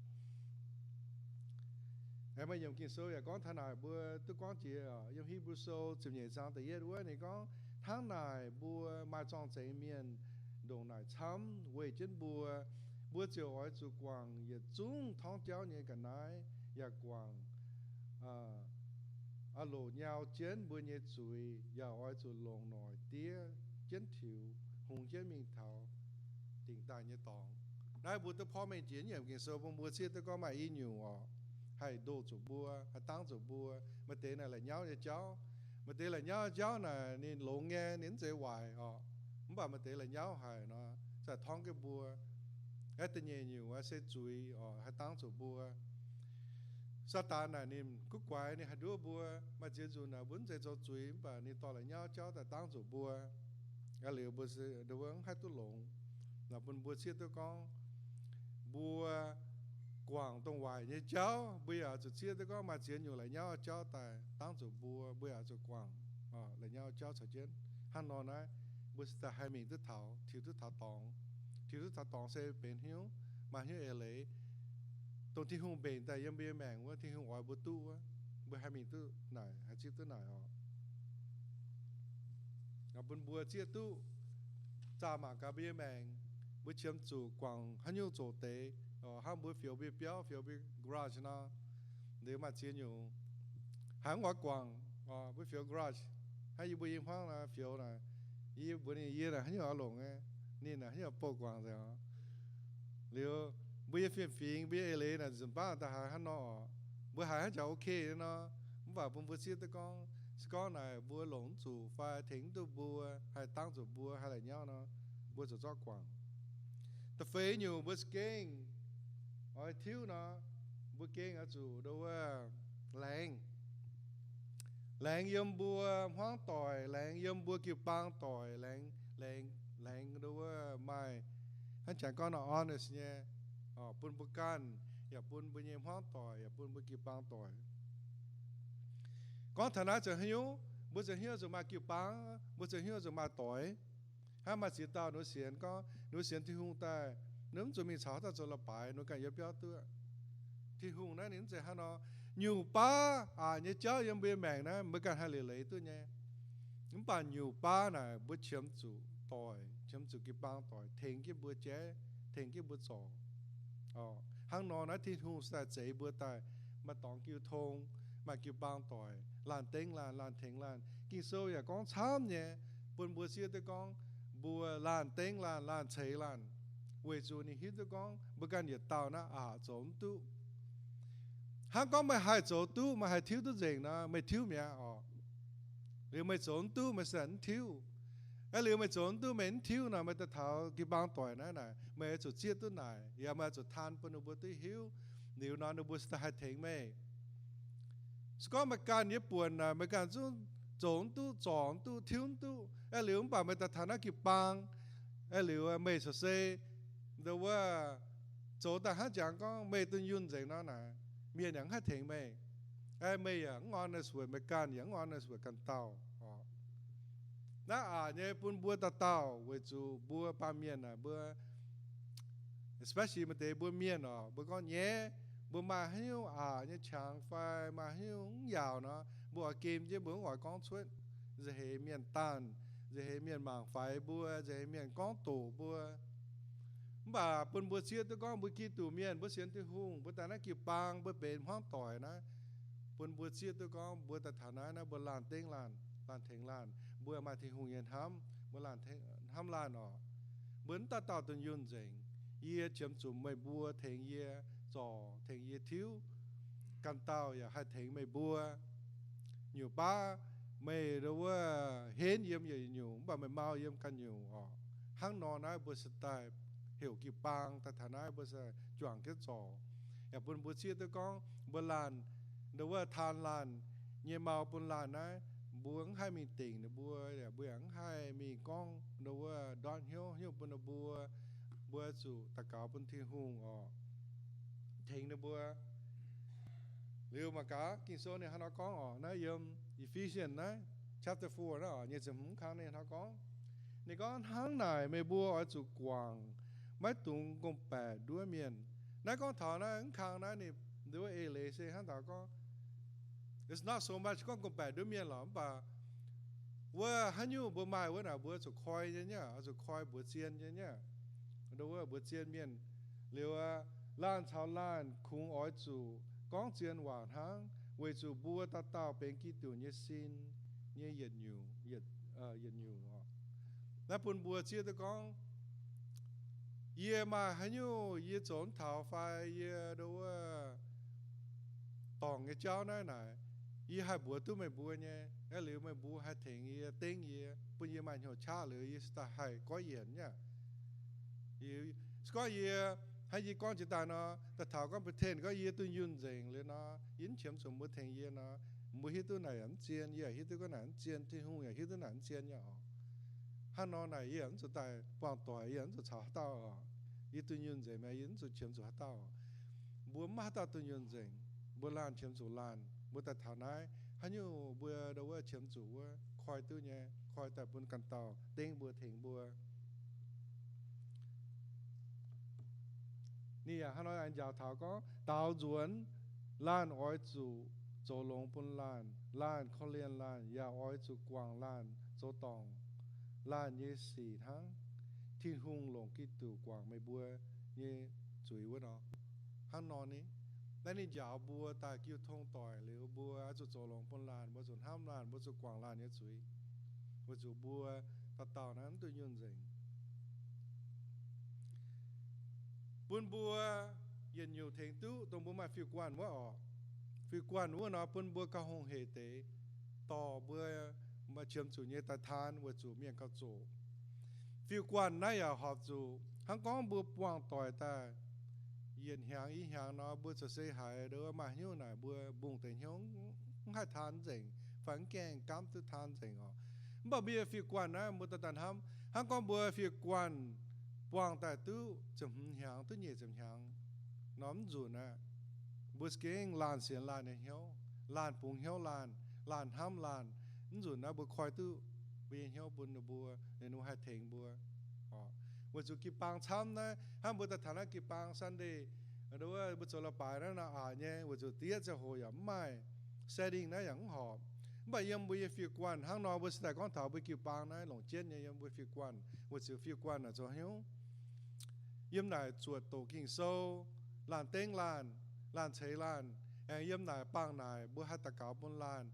Aengx maaih yiemc Ging-Sou yaac gorngv taux naaic, mbuo duqv gorngv jiex yiem Hipv^lu Sou ziepc nyeic zaang da'yietv wuov, ninh gorngv, hnangv naaic mbuo maaih zorng-zengx mienh ndongc naaic camv weih jienv mbuo. Mbuo ziouc oix zuqc guangc yietc zungv torngv jauv nyei ga'naaiv, yaac guangc, aa, loc nyau jienv mbuo nyei zuiz, yaac oix zuqc longc noic diev jienv tiux, hungx jienv mingh taux dingc daaih nyei dorngx. Naaiv mbuo duqv porv mengh jiex nyiemc Ging-Sou bun mbuo zieqv duqv gorngv maaih i nyungc oc, haih ndoh zuqc mbuo, haih dangv zuqc mbuo. Maaih deix naaic la'nyauv nyei jauv, maaih deix la'nyauv nyei jauv naaic ninh longx nyei, ninh mv zeiz waaic oc. Mv baac maaih deix la'nyauv haic nor, za'gengh torngv jienv mbuo. Aeqv, da'nyeic nyungc se zuiz oc, haih dangv zuqc mbuo. Saadaan naaic ninh guv guaix, ninh haih nduov mbuo. Maaih ziex nzunc naaic mbuo mv zeiz zoux zuiz, mv baac ninh dorh la'nyauv jauv daaih dangv zuqc mbuo. Aa, liuz mbuo se, mbuo mv haih duqv longx. Naaic bun mbuo zieqv duqv gorngv, mbuo guangc dongh waaic nyei jauv, mbuo yaac zuqc zieqv duqv gorngv maaih ziex nyungc la'nyauv jauv daaih dangv zuqc mbuo. Mbuo yaac zuqc guangc la'nyauv jauv caux jienv. Hnangv nor naaiv, mbuo se daaih haih mingh duqv taux, tiux duqv taux dorngx. Tiux duqv taux dorngx se benx hnyouv, maaih hnyouv eix leiz, dongh Tin-Hungh mbenc daaih yiem mbuo nyei maengc wuov, Tin-Hungh oix mbuo duqv wuov, mbuo haih mingh duqv naaic, haih zieqv duqv naaic oc. Bun mbuo zieqv duqv, zaah mangc gaax mbuo nyei maengc, mbuo qiemx zuqc guangc haaix nyungc zoqc deix, hnangv mbuo fioux mbuo nyei biauv, fioux mbuo nyei garage nor, liuz maaih ziex nyungc haiz mv oix guangc. Mbuo fioux garage, hnangv yie mbuo i hmuangv naaic fioux naaic, yie mbuox ninh, yie naaic haaix nyungc oix longc nyei, ninh naaic haaix nyungc oix bouh guangc nzengc. Liuz mbuo nyei fiem-fingx, mbuo nyei eix leiz naaic nzunc baav daaih haiz hnangv nor oc. Mbuo haiz hnangv jaax ok nyei nor, mv baac bun mbuo zieqv duqv gorngv, se gorngv naaic mbuo longc mv zuqc fai tengx mv duqv mbuo, haih dangv zuqc mbuo, haih la'nyauv nor, mbuo zuqc zorqv guangc. Da'feix nyungc mbuo za'gengh oix tiuv nor, mbuo gengh oix zuqc ndo wuov laengz. Laengz yiem mbuo hmuangv doic, laengz yiem mbuo jiu-baang doic, laengz, laengz, laengz ndo wuov maaih, hnangv jangx gorngv nor honest nyei, bun mbuo ganh, yaac bun mbuo nyei hmuangv doic, yaac bun mbuo jiu-baang doic. Gorngv taux naaiv zoux haaix nyungc, mbuo zoux haaix nyungc zuqc maaih jiu-baang, mbuo zoux haaix nyungc zuqc maaih doic. Hnangv maaih ziex dauh ninh sienx gorngv, ninh sienx Tin-Hungh daaih, ninh mv zuqc mingh caux haaix dauh zoux leiz-baaix, ninh ganh yiem biauv duqv. Tin-Hungh naaiv ninh mv zeiz hnangv nor. Nyungc baav aqc nyei jauv yiem mbuo nyei maengc naaiv, mbuo ganh haih leiz-leiz duqv nyei. Mv baac nyungc baav naaic mbuo qiemx zuqc doic, qiemx zuqc jiu-baang doic tengx jienv mbuo jaiv, tengx jienv mbuo zorc. Hnangv nor naaiv Tin-Hungh se daaih zeix mbuo daaih maaih dorngx jiu tong, maaih jiu-baang doic, laanh dengv laanh, laanh tengx laanh. Ging-Sou yaac gorngv camv nyei, bun mbuo zieqv duqv gorngv mbuo laanh dengv laanh, laanh ceix laanh, weic zuqc ninh hiuv duqv gorngv mbuo ganh yietc dauh naaiv aqc zoux mv duqv. Hnangv gorngv meih haih zoux duqv, meih haih tiuv duqv nzengc nor, meih tiuv mi'aqv oc. Liuz meih zoux mv duqv, meih se mv tiuv. Aa, liuz meih zoux mv duqv, meih mv tiuv nor, meih daaih taux jiu-baang doic naaiv naaic, meih oix zuqc zieqv duqv naaic, yaac meih oix zuqc taan bun ninh mbuo duqv hiuv. Liuz nor ninh mbuo se daaih haih tengx meih. Se gorngv meih ganh nyei buonc naaic, meih ganh zungv zoux mv duqv, zorc mv duqv, tiuv mv duqv. Aa, liuz mv baac meih daaih taux naaiv jiu-baang, aa, liuz meih corc se ndo wuov zoux daaih hnangv jangx gorngv meih dunh yunh nzengc nor naaic, mienh yaac mv haih tengx meih. Aa, meih yaac mv honest weic meih ganh, yaac mv honest weic ganh dauh oc. Naaiv aqc nyei bun mbuo dauh dauh, weic zuqc mbuo baamh mienh naaic, mbuo especially maaih deix mbuo mienh oc, mbuo gorngv nyaiv, mbuo maaih haaix nyungc aqc nyei qangx fai maaih haaix nyungc mv yaauc nor, mbuo oix gem jienv, mbuo mv oix gorngv cuotv. Nza'heix mienh daanh, nza'heix mienh mangc faix mbuo, nza'heix mienh gorngv doqc mbuo. Mv baac bun mbuo zieqv duqv gorngv mbuo Giduc mienh, mbuo sienx Tin-Hungh, mbuo daaih naaiv jiu-baang, mbuo benx hmuangv doic naaiv, bun mbuo zieqv duqv gorngv mbuo daaih taux naaiv, naaiv mbuo laanh dengv laanh, laanh tengx laanh, mbuo maaih Tin-Hungh nyei hnamv, mbuo laanh hnamv laanh oc. Mbuo mv dauh dauh dunh yunh nzengc. Yie qiemx zuqc meih mbuo tengx yie zorc, tengx yie tiuv. Ganh dauh yaac haih tengx meih mbuo. Nyungc baav meih ndo wuov henv yiem yietc nyungc, mv baac meih mau yiem ganh nyungc oc. Hnangv nor naaiv mbuo se daaih heuc jiu-baang daaih taux naaiv, mbuo se juangc jienv zorc. Yaac bun mbuo zieqv duqv gorngv mbuo laanh ndo wuov taan laanh nyei mau bun laanh naaiv, mbuo mv haih mingh dingc ninh mbuo, yaac mbuo yaac mv haih mingh gorngv ndo wuov ndortv hnyouv hnyouv bun ninh mbuo. Mbuo zuqc daux gaux bun Tin-Hungh oc, tengx ninh mbuo. Liuz mangc gaax Ging-Sou ninh hnangv nor gorngv oc, naaiv yiem Ephesians naaiv chapter four naaiv oc, nyic ziepc hmz kang ninh hnangv nor gorngv. Ninh gorngv, hnangv naaic meih mbuo oix zuqc guangc maiv dungx gorngv-baeqc nduov mienh. Naaiv gorngv taux naaiv mv kang naaiv ninh nduov eix leiz se hnangv taux gorngv, it's not so much gorngv gorngv-baeqc nduov mienh lorqc, mv baac Wuov haaix nyungc mbuo maaih wuov naaic mbuo zuqc koi nyei nyei, oix zuqc koi mbuox zien nyei nyei. Nduov wuov mbuox zien mienh liuz, laanh caux laanh kungx oix zuqc gorngv zien waac hnangv, weic zuqc mbuo dauh dauh benx Giduc nyei sin nyei yietc nyungc, yietc, yietc nyungc oc. Naaiv bun mbuo zieqv duqv gorngv, yie maaih haaix nyungc yie zoux mv taux fai yie nduov wuov dorngc nyei jauv naaiv naaic, yie haih mbuox duqv meih mbuo nyei. Aa, liuz meih mbuo haih tengx yie, dengv yie, bun yie maaih hnyouv qaqv liuz yie se daaih haih goiv yienc nyei. Se gorngv yie, hnangv yie gorngv jiex daaih nor, daaih taux gorngv pretend gorngv yie dunh yunh nzengc liuz nor, yie mv qiemx zuqc mbuo tengx yie nor, mbuo hiuv duqv naaic yaac mv zien, yie yaac hiuv duqv gorngv naaic mv zien, Tin-Hungh yaac hiuv duqv naaic mv zien nyei oc. Hnangv nor naaic yie yaac mv zuqc daaih buangh doic, yie yaac mv zuqc caux haaix dauh oc. Yie dunh yunh nzengc mi'aqv, yie mv zuqc qiemx zuqc haaix dauh oc. Mbuo mv maaih haaix dauh dunh yunh nzengc. Mbuo laanh qiemx zuqc laanh. Mbuo daaih taux naaiv, haaix nyungc mbuo nduov wuov qiemx zuqc wuov, koi duqv nyei, koi daaih bun ganh dauh dengv mbuo, tengx mbuo. Ninh yaac hnangv nor aengx njaaux taux gorngv, daaux nzuonx, laanh oix zuqc zoux longx bun laanh, laanh korv-lienh laanh, yaac oix zuqc guangc laanh zoux dorngc laanh nyei sic hnangv Tin-Hungh longc Giduc guangc meih mbuo nyei zuiz wuov nor. Hnangv nor ni, naaiv ninh njaaux mbuo daaih jiu tong doic liuz, mbuo oix zuqc zoux longx bun laanh, mbuo zuqc hnamv laanh, mbuo zuqc guangc laanh nyei zuiz, weic zuqc mbuo dauh dauh naaiv mv dunh yunh nzengc. Bun mbuo yietc nyungc tengx duqv dongh mbuo maaih fiuv-guanh wuov oc. Fiuv-guanh wuov nor bun mbuo gauh hungh hec deix, dorh mbuo maaih qiemx zuqc nyei daaih taan weic zuqc mienh gauh zoqc. Fiuv-guanh naaiv yaac horpc zuqc hnangv gorngv mbuo buangh doic daaih yietc hnyangx i hnyangx nor, mbuo ziouc se haiz nduov maaih haaix nyungc naaic mbuo mbungh deix hnyouv mv haih taan nzengc, fai mv gaengh gaamv duqv taan nzengc oc. Mv baac mbuo nyei fiuv-guanh naaiv mbuo daaih daaih hnamv, hnangv gorngv mbuo fiuv-guanh buangh daaih duqv ziepc hmz hnyangx, duqv nyic ziepc hnyangx nor, mv nzunc aqv. Mbuo gengh laanh sienx laanh nyei hnyouv, laanh bungx hnyouv laanh, laanh hnamv laanh, mv nzunc naaiv mbuo koi duqv mbuo nyei hnyouv bun ninh mbuo, ninh mbuo haih tengx mbuo. Weic zuqc jiu-baang camv naaiv, hnangv mbuo daaih taux naaiv jiu-baang Sunday, nduov wuov mbuo zoux leiz-baaix naaiv nor aqc nyei, weic zuqc diev ziangh hoc yaac mv maaih, setting naaiv yaac mv horpc. Mv baac yiem mbuo nyei fiuv-guanh hnangv nor, mbuo se daaih gorngv taux mbuo jiu-baang naaiv longc jienv nyei yiem mbuo fiuv-guanh, weic zuqc fiuv-guanh naaic zoux hnyouv yiem naaic zuotc doqc Ging-Sou, laanh dengv laanh, laanh ceix laanh, aengx yiem naaic bangh naaic mbuo haih daux gaux bun laanh,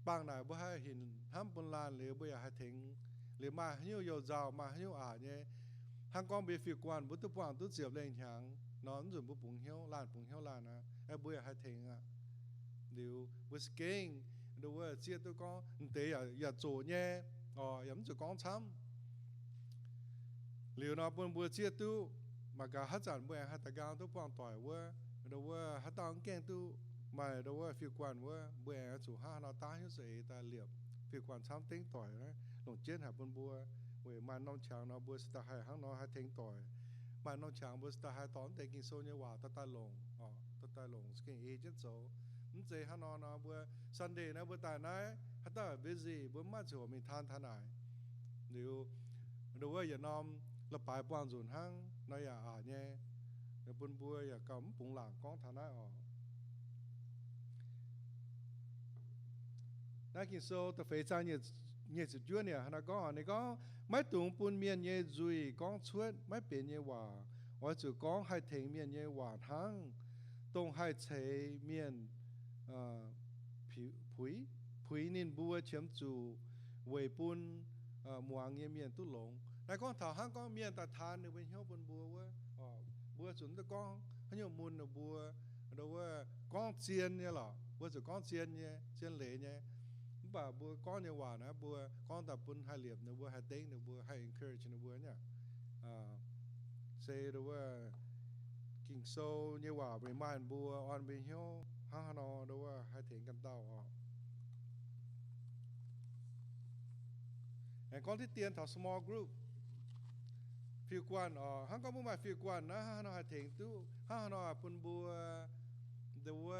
bangh naaic mbuo haih hinc hnamv bun laanh liuz mbuo yaac haih tengx, liuz maaih haaix nyungc you-nzauh, maaih haaix nyungc aqc nyei. Hnangv gorngv mbuo nyei fiuv-guanh mbuo duqv buangh duqv ziepc lengh hnyangx nor, mv nzunc mbuo bungx hnyouv, laanh bungx hnyouv laanh aqv, mbuo yaac haih tengx aqv. Liuz mbuo za'gengh nduov wuov zieqv duqv gorngv m'deix yaac zoqc nyei, oc, yaac mv zuqc gorngv camv. Liuz nor bun mbuo zieqv duqv mangc gaax haaix zanc mbuo aengx haih daux nqaang duqv buangh doic wuov, nduov wuov haaix dauh mv gaengh duqv maaih nduov wuov fiuv-guanh wuov, mbuo aengx zuqc hnangv haaix nor daav hnyouv za'eix daaih liepc fiuv-guanh camv dengv doic naaiv longc jienv haic bun mbuo. Weic maaih norm qangx nor mbuo se daaih haih hnangv nor haih tengx doic. Maaih norm qangx mbuo se daaih haih dorh mv deix Ging-Sou nyei waac dorh daaih longc, dorh daaih longc za'gengh ei jienv zoux. Mv zeiz hnangv nor nor mbuo Sunday naaiv mbuo daaih naaiv haaix dauh busy, mbuo mv maaih ziangh hoc mingh taan taux naaic. Liuz nduov wuov yietc norm leiz-baaix buangh nzunc hnangv nor yaac aqc nyei, bun mbuo yaac gauh mv bungx laangc gorngv taux naaiv oc. Naaiv Ging-Sou da'feix zaang nyic ziepc juov ninh hnangv naaiv gorngv, ninh gorngv, maiv dungx bun mienh nyei nzuih gorngv cuotv maiv benx nyei waac. Oix zuqc gorngv haih tengx mienh nyei waac hnangv, dongh haih ceix mienh puix, puix ninh mbuo qiemx zuqc weic bun muangx nyei mienh duqv longx. Naaiv gorngv taux hnangv gorngv mienh daaih taan ninh mbuo hnyouv bun mbuo wuov, mbuo zuqc mv duqv gorngv haaix nyungc mun ninh mbuo, nduov wuov gorngv zien nyei lorqc, mbuo zuqc gorngv zien nyei, zien leiz nyei. Mv baac mbuo gorngv nyei waac naaiv mbuo gorngv daaih bun haih liepc ninh mbuo, haih dengv ninh mbuo, haih encourage ninh mbuo nyei. Se nduov wuov Ging-Sou nyei waac remind mbuo, orn mbuo hnyouv hnangv haaix nor nduov wuov haih tengx ganh dauh oc. Aengx gorngv diqv dien taux small group, fiuv-guanh oc. Hnangv gorngv mbuo maaih fiuv-guanh naaiv, hnangv haaix nor haih tengx duqv, hnangv haaix nor bun mbuo nduov wuov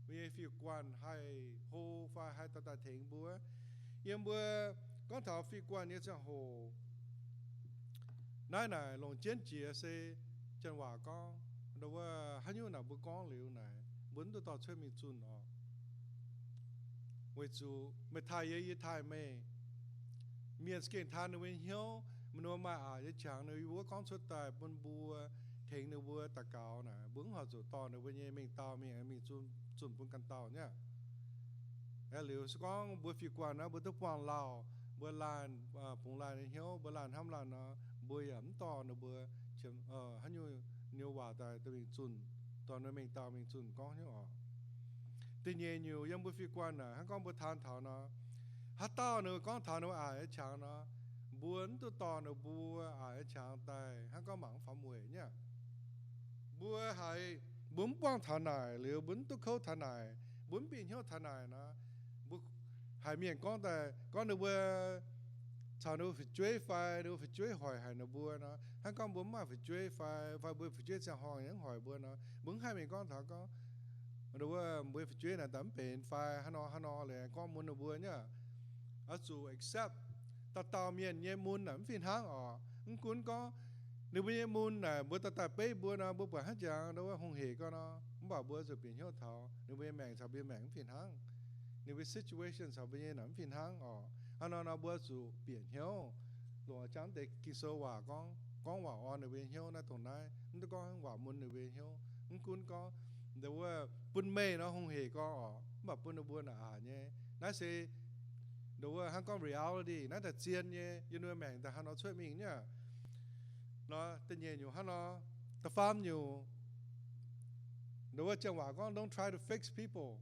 mbuo nyei fiuv-guanh haih hlo fai haih dorh daaih tengx mbuo. Yiem mbuo gorngv taux fiuv-guanh nyei ziangh hoc, naaiv naaic longc jienv jiex se janx waac gorngv, nduov wuov haaix nyungc naaic mbuo gorngv liuz naaic mbuo mv duqv dorh cuotv mingh zunh oc. Weic zuqc meih taaih yie, yie taaih meih, mienh za'gengh taan ninh mbuo nyei hnyouv, meih ninh mbuo maaih aqc nyei qangx, ninh mbuo gorngv cuotv daaih bun mbuo, tengx ninh mbuo daux gaux naaic, mbuo mv horpc zuqc dorh ninh mbuo nyei mengh dauh mingh, mingh zunh, zunh bun ganh dauh nyei aqv. Liuz se gorngv mbuo fih guanh nor, mbuo duqv buangh lauh, mbuo laanh, bungx laanh nyei hnyouv, mbuo laanh hnamv laanh nor, mbuo yaac mv dorh ninh mbuo haaix nyungc nyei waac daaih mingh zunh, dorh ninh mbuo mengh dauh mingh zunh gorngv hnyouv oc. Da'nyeic nyungc yiem mbuo fih guanh naaic, hnangv gorngv mbuo taan taux nor, haaix dauh ninh mbuo gorngv taux ninh mbuo aqc nyei qangx nor, mbuo mv duqv dorh ninh mbuo aqc nyei qangx daaih hnangv gorngv mangc mv faaux weic nyei aqv. Mbuo haiz, mbuo mv buangh taux naaic, liuz mbuo mv duqv kouv taux naaic, mbuo mv bieqc hnyouv taux naaic nor, mbuo haiz mienh gorngv daaih, gorngv ninh mbuo caux ninh mbuo fu'jueiv fai ninh mbuo fu'jueiv hoic haic ninh mbuo nor, hnangv gorngv mbuo mv maaih fu'jueiv fai, fai mbuo fu'jueiv ziangh horngh yaac mv hoic mbuo nor, mbuo mv haih mingh gorngv taux gorngv, wuov, mbuo fu'jueiv naaic daaih mv benx fai hnangv nor hnangv nor liuz gorngv mun ninh mbuo nyei aqv. Oix zuqc accept, dauh dauh mienh nyei mun naaic mv fih hnangv oc. Mv gunv gorngv ninh mbuo nyei mun naaic mbuo daaih daaih beiv mbuo nor, mbuo buatc hnangv jangx wuov hungh hec gorngv nor, mv baac mbuo zuqc bieqc hnyouv taux ninh mbuo nyei maengc caux mbuo nyei maengc mv fih hnangv. Ninh mbuo situation caux mbuo nyei naaic mv fih hnangv oc. Hnangv nor nor mbuo zuqc bieqc hnyouv, longc jangx deix Ging-Sou waac gorngv, gorngv waac orn ninh mbuo nyei hnyouv naaiv dongh naaiv, mv duqv gorngv waac mun ninh mbuo nyei hnyouv. Mv gunv gorngv, nduov wuov, bun meih nor hungh hec gorngv oc, mv baac bun ninh mbuo naaic aqc nyei. Naaiv se, nduov wuov, hnangv gorngv reality, naaiv daaih zien nyei, yiem ninh mbuo maengc daaih hnangv nor cuotv mingh nyei aqv. Nor da'nyeic nyungc hnangv nor, da'faam nyungc, nduov wuov, janx waac gorngv don't try to fix people.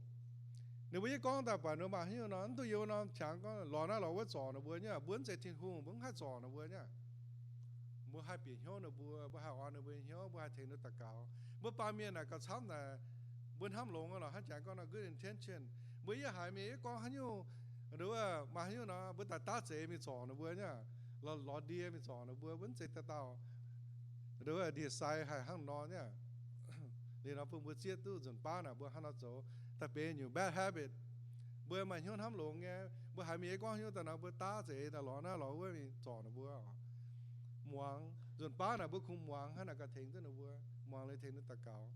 Ninh mbuo yie gorngv daaih buatc ninh mbuo maaih haaix nyungc nor, mv duqv yie wuov norm qangx gorngv lorz naaiv lorz wuov zorc ninh mbuo nyei aqv. Mbuo mv zeiz Tin-Hungh, mbuo mv haih zorc ninh mbuo nyei aqv. Mbuo haih bieqc hnyouv ninh mbuo, mbuo haih orn ninh mbuo nyei hnyouv, mbuo haih tengx ninh daux gaux. Mbuo baamh mienh naaic gauh camv naaic, mbuo hnamv longx lorqc, hnangv jangx gorngv nor good intention. Mbuo yie haiz mienh yie gorngv haaix nyungc, nduov wuov, maaih haaix nyungc nor, mbuo daaih daav zeix mingh zorc ninh mbuo nyei aqv. Lorz, lorz ndie mingh zorc ninh mbuo, mbuo mv zeiz dauh dauh, nduov wuov, ndie-sai haih hnangv nor nyei aqv. Liuz nor bun mbuo zieqv duqv nzunc baav naaic mbuo hnangv nor zoux, daaih benx nyungc bad habit. Mbuo maaih hnyouv hnamv longx nyei, mbuo haiz mienh yie gorngv haaix nyungc daaih nor, mbuo daav zeix daaih lorz naaiv lorz wuov mingh zorc ninh mbuo. Muangx, nzunc baav naaic mbuo kungx muangx hnangv naaic gauh tengx duqv ninh mbuo, muangx liuz tengx ninh daux gaux.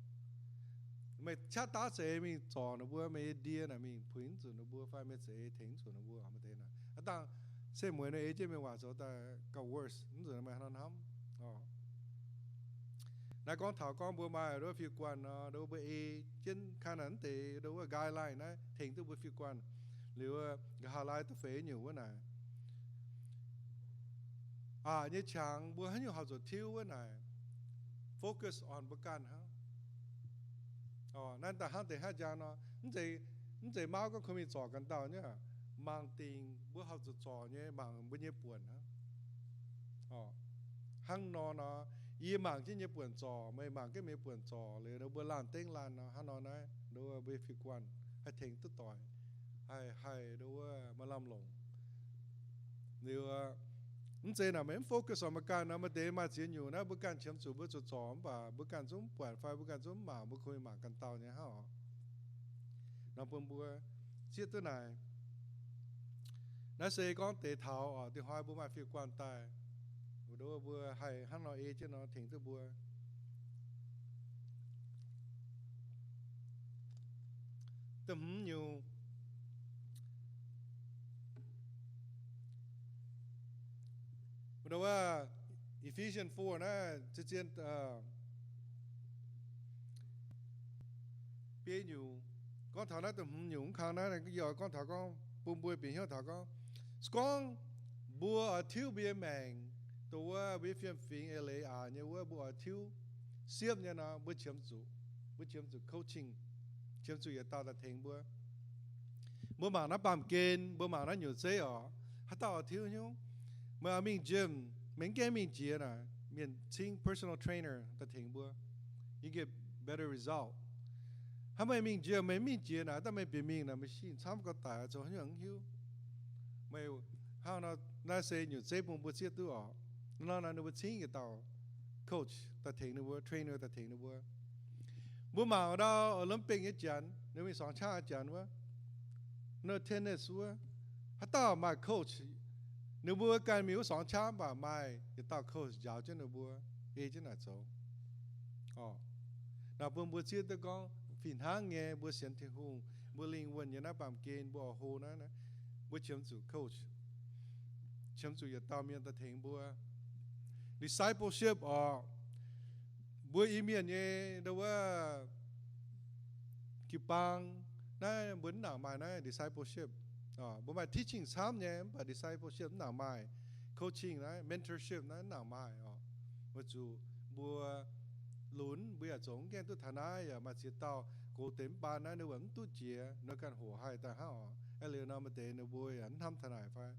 Meih qaqv daav zeix mingh zorc ninh mbuo, meih nyei ndie naaic mingh puix mv zuqc ninh mbuo fai meih zeix tengx mv zuqc ninh mbuo, meih deix naaic. Aav dangh se mueiz nor ei jienv mienh waac zoux daaih gauh worse, mv zuqc meih hnangv nor hnamv. Naaiv gorngv taux gorngv mbuo maaih nduov fih guanh nor, nduov mbuo ei jienv kang naaic mv deix nduov wuov guideline naaiv tengx duqv mbuo fih guanh. Liuz nqa'haav laai da'feix nyungc wuov naaic, aqc nyei qangx mbuo haaix nyungc horpc zuqc tiuv wuov naaic, focus on mbuo ganh hnangv. Naaiv daaih hnangv deix hnangv jang nor, mv zeiz, mv zeiz mauv gorngv kungx mingh zorc ganh dauh nyei. Mangc dingc mbuo horpc zuqc zorc nyei, mangc mbuo nyei buonc hnangv. Hnangv nor nor, yie mangc jienv nyei buonc zorc, meih mangc jienv meih nyei buonc zorc, liuz nduov mbuo laanh dengv laanh nor, hnangv nor naaiv nduov mbuo fih guanh haih tengx duqv doic, haih, haih nduov wuov maaih lamh longc. Liuz, mv zeiz naaic meih mv focus on meih ganh nor, maaih deix maaih ziex nyungc naaiv mbuo ganh qiemx zuqc mbuo zuqc zorc mv baac mbuo ganh zungv mv buatc fai mbuo ganh zungv mv mangc, mbuo kungx mingh mangc ganh dauh nyei hnangv oc. Nor bun mbuo zieqv duqv naaic. Naaiv se gorngv deix taux oc, dingc hnoi mbuo maaih fih guanh daaih, nduov mbuo haih hnangv nor ei jienv nor tengx duqv mbuo. Da'hmz nyungc, nduov wuov Ephesians four naaiv zien, biei nyungc, gorngv taux naaiv da'hmz nyungc mv kang naaiv, yie oix gorngv taux gorngv bun mbuo bieqc hnyouv taux gorngv, se gorngv mbuo oix tiuv mbuo nyei maengc, dongh wuov mbuo nyei fiem-fingx eix leiz aqc nyei wuov, mbuo oix tiuv siepv nyei nor, mbuo qiemx zuqc, mbuo qiemx zuqc coaching, qiemx zuqc yietc dauh daaih tengx mbuo. Mbuo mangc naaiv baamh gen, mbuo mangc naaiv nyutc zeiv oc, haaix dauh oix tiuv hnyouv? Meih oix mingh gym, meih mv gaengh mingh jiex naaic, mienh cingv personal trainer daaih tengx mbuo, you get better result. Hnangv meih mingh gym, meih mv mingh jiex naaic, daaih meih bieqc mingh naaic, machine camv gauh daic, zoux haaix nyungc mv hiuv. Meih hnangv nor, naaiv se nyutc zeiv bun mbuo zieqv duqv oc. Nor naaic ninh mbuo cingv yietc dauh coach daaih tengx ninh mbuo, trainer daaih tengx ninh mbuo. Mbuo mangc ndau Olympic nyei janx, ninh mingh songx qaqv janx wuov, nor tennis wuov, haaix dauh maaih coach? Ninh mbuo ganh mingh wuov songx qaqv mv baac maaih yietc dauh coach njaaux jienv ninh mbuo, ei jienv naaic zoux. Naaic bun mbuo zieqv duqv gorngv fih hnangv nyei, mbuo sienx Tin-Hungh, mbuo lingh wuonh nyei naaiv baamh gen, mbuo oix hlo naaiv, mbuo qiemx zuqc coach. qiemx zuqc yietc dauh mienh daaih tengx mbuo. Discipleship orqc, mbuo Iu-Mienh nyei ndo wuov jiu-baang naaiv mbuo mv nangc maaih naaiv discipleship. Mbuo maaih teaching camv nyei, mv baac discipleship mv nangc maaih. Coaching naaiv, mentorship naaiv mv nangc maaih orqc. Weic zuqc mbuo lunx, mbuo yaac zoux mv gaengh duqv taux naaiv, yaac maaih ziex dauh gox deix mv baan naaiv, ninh mbuo mv duqv jiex, ninh ganh hoqc haih daaih hnangv orqc. Aeqv, liuz nor maaih deix ninh mbuo yaac mv hnamv taux naaic fai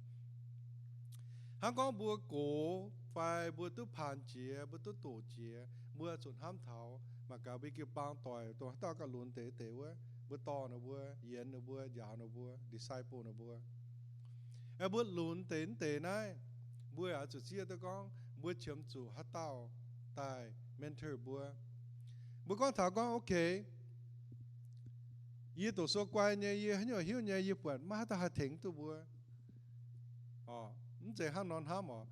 hnangv gorngv mbuo gox fai mbuo duqv paanx jiex, mbuo duqv doqc jiex, mbuo zuqc hnamv taux mangc gaax mbuo jiu-baang doic dongh haaix dauh gauh lunx deix deix wuov, mbuo dorh ninh mbuo, yienx ninh mbuo, njaaux ninh mbuo, disciple ninh mbuo. Aeqv, mbuo lunx deix mv deix naaiv, mbuo yaac zuqc zieqv duqv gorngv mbuo qiemx zuqc haaix dauh daaih mentor mbuo. Mbuo gorngv taux gorngv, ok, yie doqc sou guai nyei, yie haaix nyungc hiuv nyei, yie buatc maiv haaix dauh haih tengx duqv mbuo. Mv zeiz hnangv nor hnamv orqc.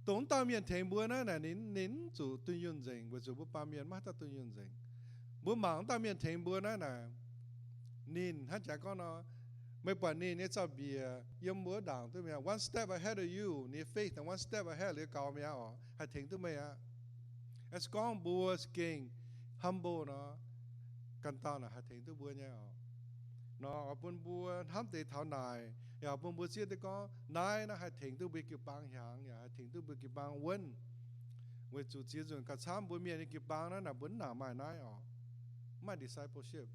Dongh wuov dauh mienh tengx mbuo naaiv naaic, ninh, ninh mv zuqc dunh yunh nzengc, weic zuqc mbuo baamh mienh maiv haaix dauh dunh yunh nzengc. Mbuo mangc wuov dauh mienh tengx mbuo naaiv naaic, ninh hnangv jaax gorngv nor, meih buatc ninh nyei zaux-mbiec yiem mbuo ndaangc duqv mi'aqv, one step ahead of you, ninh nyei faith one step ahead liuz gaux mi'aqv orqc, haih tengx duqv meih aqv. Se gorngv mbuo za'gengh humble nor, ganh dauh naaic haih tengx duqv mbuo nyei orqc. Nor oix bun mbuo hnamv deix taux naaic, yaac bun mbuo zieqv duqv gorngv naaiv naaiv haih tengx duqv mbuo jiu-baang hiaangx, yaac haih tengx duqv mbuo jiu-baang wuonv. Weic zuqc ziex nzunc gauh camv mbuo mienh nyei jiu-baang naaiv naaic mbuo mv nangc maaih naaiv orqc, mv maaih discipleship.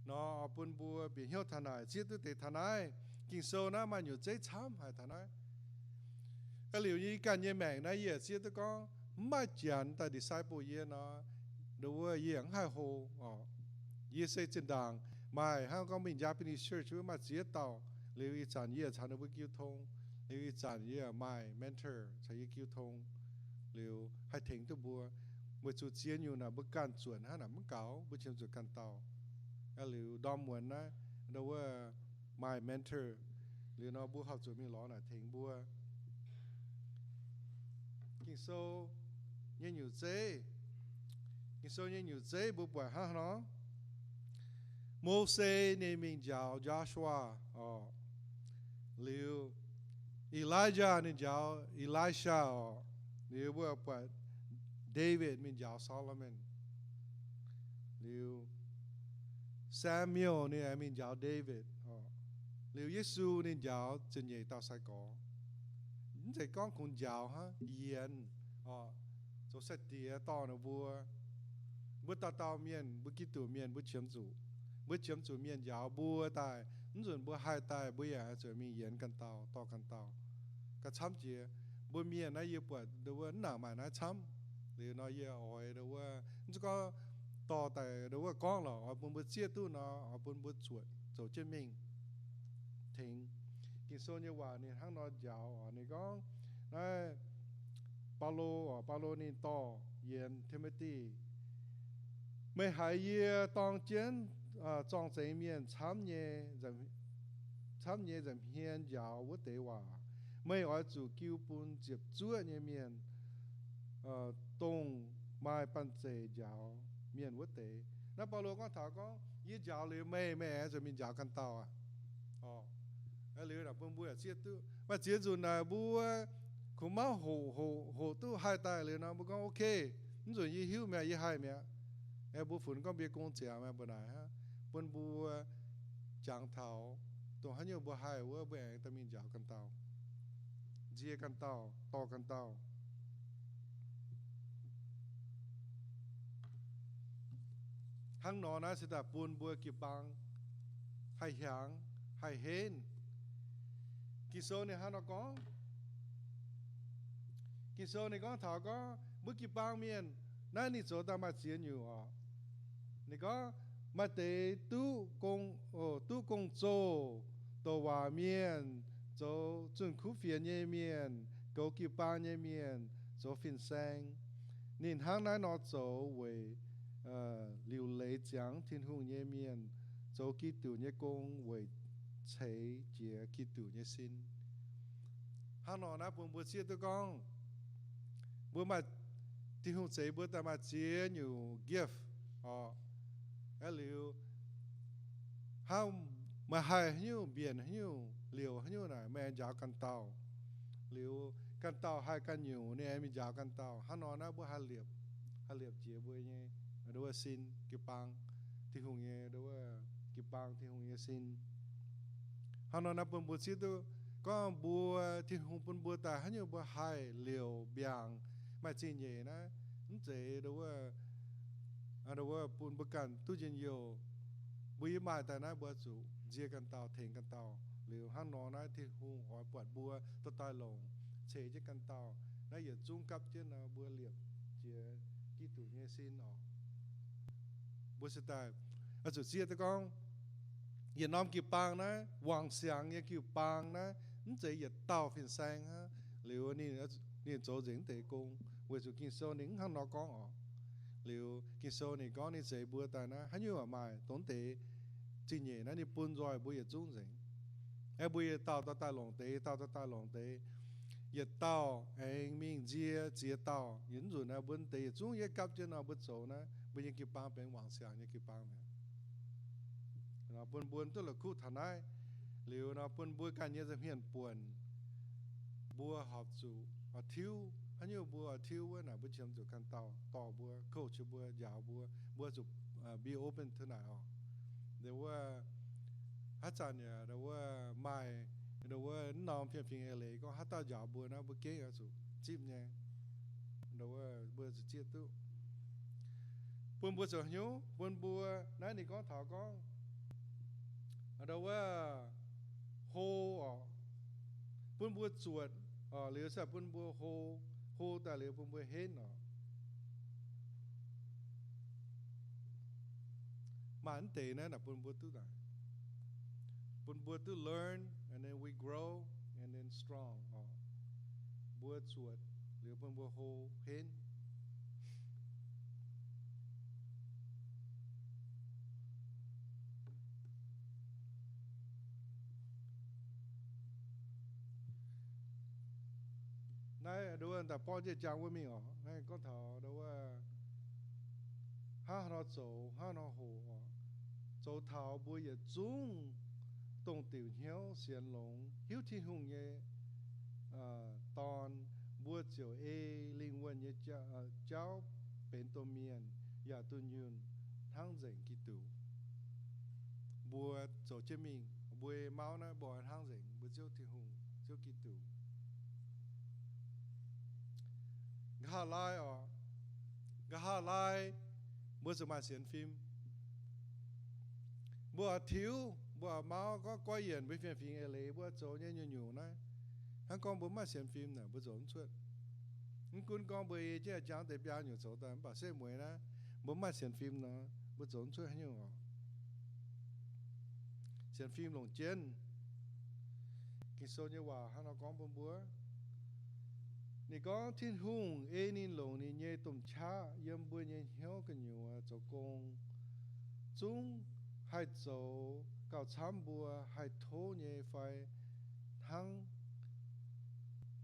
Nor oix bun mbuo bieqc hnyouv taux naaic, zieqv duqv deix taux naaiv. Ging-Sou naaiv maaih nyungc zeiv camv haic taux naaiv. Aeqv, liuz yie ganh nyei maengc naaiv yie zieqv duqv gorngv mv maaih janx daaih disciple yie nor, ndo wuov yie mv haih hlo orqc. Yie se zinh ndaangc maaih hnangv gorngv mingh Japanese church wuov maaih ziex dauh, liuz ih zanc yie caux ninh mbuo jiu tong, liuz ih zanc yie maaih mentor caux yie jiu tong, liuz haih tengx duqv mbuo. Weic zuqc ziex nyungc naaic mbuo ganh zuotc hnangv naaic mv gaux, mbuo qiemx zuqc ganh dauh. Aeqv, liuz ndorm muonz naaiv ndo wuov maaih mentor, liuz nor mbuo horpc zuqc mingh lorz naaic tengx mbuo. Ging-Sou nyei nyungc zeiv, Ging-Sou nyei nyungc zeiv mbuo buatc hnangv nor, Mose ninh mingh njaaux Joshua orqc, liuz Elijah ninh njaaux Elisha orqc, liuz mbuo buatc David mingh njaaux Solomon, liuz Samuel ninh mingh njaaux David orqc, liuz Yesu ninh njaaux ziepc nyeic dauh sai-gorx. Mv zeiz gorngv kungx njaaux hnangv, yienx orqc, zoux sai-diex dorh ninh mbuo. Mbuo dauh dauh mienh, mbuo Giduc mienh, mbuo qiemx zuqc, mbuo qiemx zuqc mienh njaaux mbuo daaih. Mv nzunc mbuo haih daaih, mbuo yaac haih zuqc mingh yienx ganh dauh, dorh ganh dauh. Gauh camv jiex, mbuo mienh naaiv yie buatc ndo wuov mv nangc maaih naaiv camv. Liuz nor yie oix ndo wuov, mv zeiz gorngv dorh daaih ndo wuov gorngv lorqc, oix bun mbuo zieqv duqv nor, oix bun mbuo zuotc zoux jienv mingh tengx. Ging-Sou nyei waac ninh hnangv nor njaaux orqc, ninh gorngv naaiv Baulo orqc, Baulo ninh dorh yienx Ti^mo^ti, meih haiz yie dorng jienv zorng-zengx mienh camv nyei, camv nyei nza'hmien njaaux wuov deix waac, meih oix zuqc jiu bun ziepc zuoqv nyei mienh, dongh maaih banh zeic njaaux mienh wuov deix. Naaiv Baulo gorngv taux gorngv, yie njaaux liuz meih, meih aengx zuqc mingh njaaux ganh dauh aqv. Liuz naaic bun mbuo zieqv duqv. Maaih ziex nzunc naaic mbuo kungx maiv hoqc, hoqc, hoqc duqv haih daaih liuz nor, mbuo gorngv, ok, mv nzunc yie hiuv mi'aqv, yie haih mi'aqv. Aeqv, mbuo funx gorngv mbuo nyei gong ziangx mi'aqv, mbuo naaic aqv. Bun mbuo jangx taux dongh haaix nyungc mbuo haih wuov, mbuo aengx dorh mingh njaaux ganh dauh, nzie ganh dauh, dorh ganh dauh. Hnangv nor naaiv se daaih bun mbuo jiu-baang haih hiaangx, haih henv. Ging-Sou ninh hnangv nor gorngv. Ging-Sou ninh gorngv taux gorngv mbuo jiu-baang mienh naaiv ninh zoux daaih maaih ziex nyungc oc. Ninh gorngv maaih deix duqv gong, duqv gong-zoh, douc waac mienh, zoux zunh kuv fienx nyei mienh, goux jiu-baang nyei mienh, zoux fin-saeng. Ninh hnangv naaiv nor zoux weic liuc leiz ziangx Tin-Hungh nyei mienh, zoux Giduc nyei gong weic ceix jiez Giduc nyei sin. Hnangv nor naaiv bun mbuo zieqv duqv gorngv, mbuo maaih, Tin-Hungh zeix mbuo daaih maaih ziex nyungc gift oc. Aeqv, liuz hnangv meih haih haaix nyungc, mbienc haaix nyungc, liouc haaix nyungc naaic, meih aengx njaaux ganh dauh. Liuz ganh dauh haih ganh nyungc, ninh aengx mingh njaaux ganh dauh. Hnangv nor naaiv mbuo haih liepc, haih liepc jiex mbuo nyei, ndo wuov, sin, jiu-baang, Tin-Hungh nyei, ndo wuov, jiu-baang, Tin-Hungh nyei sin. Hnangv nor naaiv bun mbuo zieqv duqv gorngv mbuo, Tin-Hungh bun mbuo daaih haaix nyungc mbuo haih liouc mbiaangc maaih zingh nyeic naaiv, mv zeiz ndo wuov, ndo wuov bun mbuo ganh duqv njien-youh. Mbuo yie maaih daaih naaiv mbuo zuqc nzie ganh dauh, tengx ganh dauh. Liuz hnangv nor naaiv Tin-Hungh oix buatc mbuo dorh daaih longc, ceix jienv ganh dauh. Naaiv yietc zungv gapv jienv nor mbuo liepc jiex Giduc nyei sin oc. Mbuo se daaih oix zuqc zieqv duqv gorngv, yietc norm jiu-baang naaiv, wangc siangx nyei jiu-baang naaiv, mv zeiz yietc dauh fin-saeng hnangv. Liuz ninh, ninh zoux nzengc mv deix gong, weic zuqc Ging-Sou ninh mv hnangv nor gorngv oc. Liuz Ging-Sou ninh gorngv ninh zeix mbuo daaih naaiv, haaix nyungc maaih dongh mv deix zingh nyeic naaiv ninh bun nzoih mbuo yietc zungv nzengc. Aeqv, mbuo yietc dauh dorh daaih longc deix, yietc dauh dorh daaih longc deix, yietc dauh aengx mingh nzie ziex dauh. Yietc nzunc naaiv mbuo deix yietc zungv yietv gapv jienv nor mbuo zoux naaiv, mbuo nyei jiu-baang benx wangc siangx nyei jiu-baang mi'aqv. Bun mbuo duqv la'kuqv taux naaiv. Liuz nor bun mbuo ganh nyei nza'hmien buonc, mbuo horpc zuqc oix tiuv. Haaix nyungc mbuo oix tiuv wuov naaic, mbuo qiemx zuqc ganh dauh dorh mbuo, coach mbuo, njaaux mbuo. Mbuo zuqc be open to naaic oc. Ndo wuov, haaix zanc yaac ndo wuov maaih, ndo wuov mv norm fiem-fingx eix leiz gorngv haaix dauh njaaux mbuo naaiv, mbuo gengh oix zuqc zipv nyei. Ndo wuov mbuo zuqc zieqv duqv. Bun mbuo zoux hnyouv, bun mbuo, naaiv ninh gorngv taux gorngv, ndo wuov, hlo oc, bun mbuo zuotc oc, liuz se bun mbuo hlo, hlo daaih liuz bun mbuo henv oc. Maaih mv deix naaiv naaic bun mbuo duqv naaic, bun mbuo duqv learn, and then we grow, and then strong oc. Mbuo zuotc liuz bun mbuo hlo henv. Naaiv ndo wuov daaih borqv jienv jangx wuov mingh oc. Naaiv gorngv taux ndo wuov hnangv haaix nor zoux, hnangv haaix nor hoqc oc. Zoux taux mbuo yietc zungv dongh diuc hnyouv sienx longx, hiuv Tin-Hungh nyei Dorn, mbuo ziouc ei lingh wuonh nyei jauv benx domh mienh yaac dunh yunh hnangv nzengc Giduc. Mbuo zoux jienv mingh, mbuo nyei mauv naaiv mbuo oix hnangv nzengc mbuo Ziouv Tin-Hungh, Ziouv Giduc. Nqa'haav laai oc, nqa'haav laai mbuo zuqc maaih sienx fim. Mbuo oix tiuv, mbuo oix mauv gorngv goiv yienc mbuo fiem-fingx eix leiz mbuo zoux nyei nyungc-nyungc naaiv. Hnangv gorngv mbuo mv maaih sienx fim naaic, mbuo zoux mv cuotv. Mv gunv gorngv mbuo ei jienv jangx deix biaa nyungc zoux daaih mv baac setv mueiz naaiv, mbuo mv maaih sienx fim nor, mbuo zoux mv cuotv haaix nyungc oc. Sienx fim longc jienv. Ging-Sou nyei waac hnangv nor gorngv bun mbuo. Ninh gorngv, Tin-Hungh ei ninh longc ninh nyei domh qaqv yiem mbuo nyei hnyouv gu'nyuoz zoux gong, zungv haih zoux gauh camv mbuo haih tov nyei fai hnangv,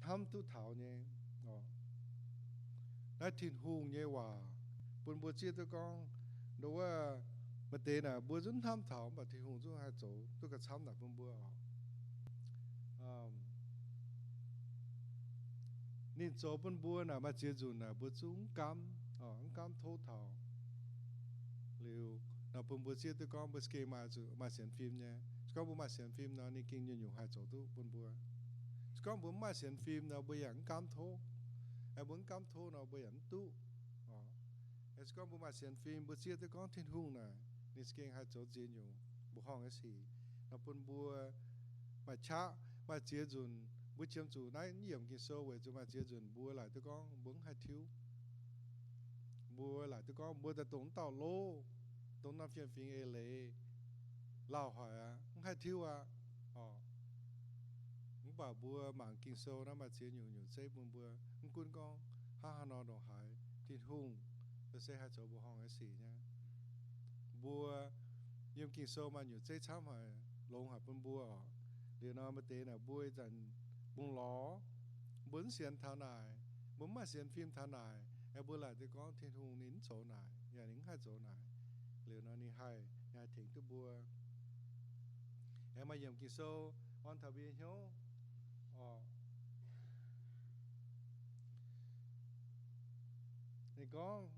hnamv duqv taux nyei. Naaiv Tin-Hungh nyei waac bun mbuo zieqv duqv gorngv, ndo wuov, maaih deix naaic mbuo zungv hnamv taux, mv baac Tin-Hungh zungv haih zoux duqv gauh camv naaic bun mbuo oc. Ninh zoux bun mbuo naaic maaih ziex nzunc naaic mbuo zungv mv gaamv, mv gaamv tov taux. Liuz nor bun mbuo zieqv duqv gorngv mbuo za'gengh maaih zuqc maaih sienx fim nyei. Se gorngv mbuo maaih sienx fim nor, ninh gengh nyungc-nyungc haih zoux duqv bun mbuo. Se gorngv mbuo mv maaih sienx fim nor, mbuo yaac mv gaamv tov. Aeqv, mbuo mv gaamv tov nor, mbuo yaac mv duqv. Se gorngv mbuo maaih sienx fim, mbuo zieqv duqv gorngv Tin-Hungh naaic, ninh za'gengh haih zoux ziex nyungc mbuoqc horngh nyei sic nor bun mbuo maaih qaqv. Maaih ziex nzunc mbuo qiemx zuqc naaiv yiemc Ging-Sou weic zuqc maaih ziex nzunc mbuo laaic duqv gorngv mbuo mv haih tiuv. Mbuo laaic duqv gorngv mbuo daaih dongh wuov dauh loh, dongh norm fiem-fingx eix leiz lauh haic aqv, mv haih tiuv aqv oc. Mv baac mbuo mangc Ging-Sou naaiv maaih ziex nyungc-nyungc zeiv bun mbuo, mv gunv gorngv hnangv haaix nor ndongc haaix, Tin-Hungh se haih zoux mbuoqc horngh nyei sic nyei. Mbuo yiem Ging-Sou maaih nyungc zeiv camv haic, longx haic bun mbuo oc. Liuz nor maaih deix naaic mbuo ih zanc bungx lorz, mbuo mv sienx taux naaic, mbuo mv maaih sienx fim taux naaic, aeqv, mbuo laaic duqv gorngv Tin-Hungh ninh mv zoux naaic, yaac ninh mv haih zoux naaic. Liuz nor ninh haih, ninh haih tengx duqv mbuo. Aengx maaih yiemc Ging-Sou orn taux mbuo nyei hnyouv oc. Ninh gorngv,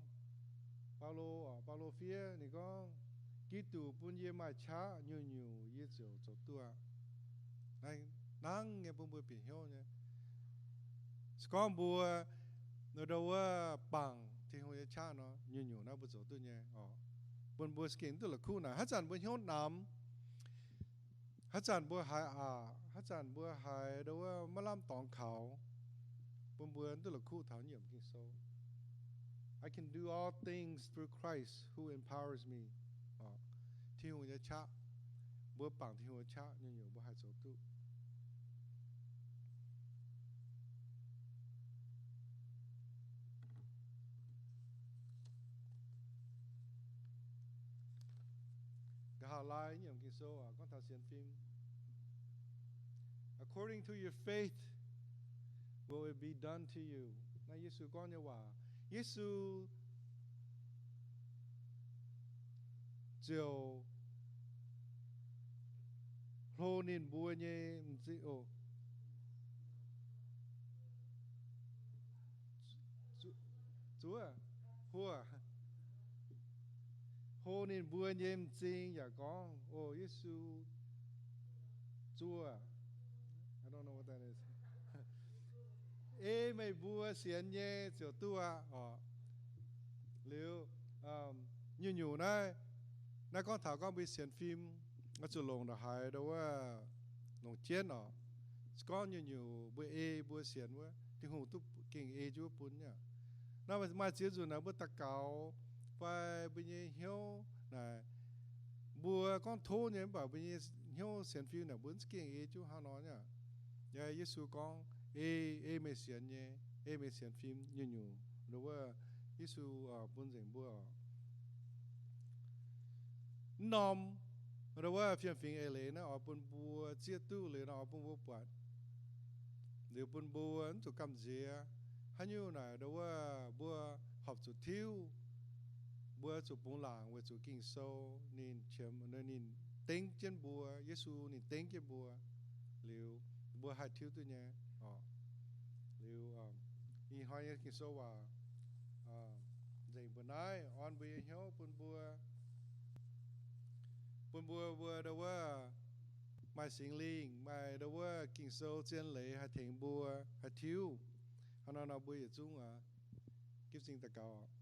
Baulo, Baulo fiev ninh gorngv, Giduc bun yie maaih qaqv nyungc-nyungc yie ziouc zoux duqv aqv. Hnangv nyei bun mbuo bieqc hnyouv nyei. Se gorngv mbuo, nor ndau wuov bangc Tin-Hungh nyei qaqv nor, nyungc-nyungc naaiv mbuo zoux duqv nyei oc. Bun mbuo za'gengh duqv la'kuqv naaic. Haaix zanc mbuo hnyouv namx, haaix zanc mbuo haiz aqc, haaix zanc mbuo haiz ndau wuov maiv lamh dorngx kaux, bun mbuo duqv la'kuqv taux nyiemc Ging-Sou. I can do all things through Christ who empowers me. Tin-Hungh nyei qaqv, mbuo bangc Tin-Hungh nyei qaqv nyungc-nyungc mbuo haih zoux duqv. Nqa'haav laai nyiemc Ging-Sou gorngv taux sienx fim. According to your faith will it be done to you. Naaiv Yesu gorngv nyei waac. Yesu ziouc hlo ninh mbuo nyei m'zing oc. Zuov, huov, hlo ninh mbuo nyei m'zing yaac gorngv, O Yesu, zuov, ei meih mbuo sienx nyei ziouc duqv aqv oc. Liuz, nyungc-nyungc naaiv, naaiv gorngv taux gorngv mbuo sienx fim, oix zuqc longc ndongc haaix ndau wuov longc jienv oc. Se gorngv nyungc-nyungc mbuo ei mbuo sienx wuov, Tin-Hungh duqv gengh ei jienv wuov bun nyei. Naaiv maaih ziex nzunc naaic mbuo daux gaux fai mbuo nyei hnyouv naaic, mbuo gorngv tov nyei mv baac mbuo nyei hnyouv sienx fim naaic mbuo mv za'gengh ei jienv hnangv nor nyei. Yaac Yesu gorngv, Ei, ei meih sienx nyei, ei meih sienx fim nyungc-nyungc ndau wuov Yesu bun nzengc mbuo oc. Mv norm ndau wuov fiem-fingx eix leiz naaiv oix bun mbuo zieqv duqv liuz nor oix bun mbuo buatc, liuz bun mbuo mv zuqc gamh nziex. Haaix nyungc naaic ndau wuov mbuo horpc zuqc tiuv, mbuo zuqc bungx laangc weic zuqc Ging-Sou ninh qiemx, ninh dengv jienv mbuo, Yesu ninh dengv jienv mbuo, liuz mbuo haih tiuv duqv nyei oc. Liuz ih hnoi nyei Ging-Sou waac nzengc mbuo naaiv, orn mbuo nyei hnyouv bun mbuo, bun mbuo mbuo ndau wuov maaih Singx Lingh, maaih ndau wuov Ging-Sou zien leiz haih tengx mbuo haih tiuv. Hnangv nor nor mbuo yietc zungv aqv, gitv zingh daux gaux.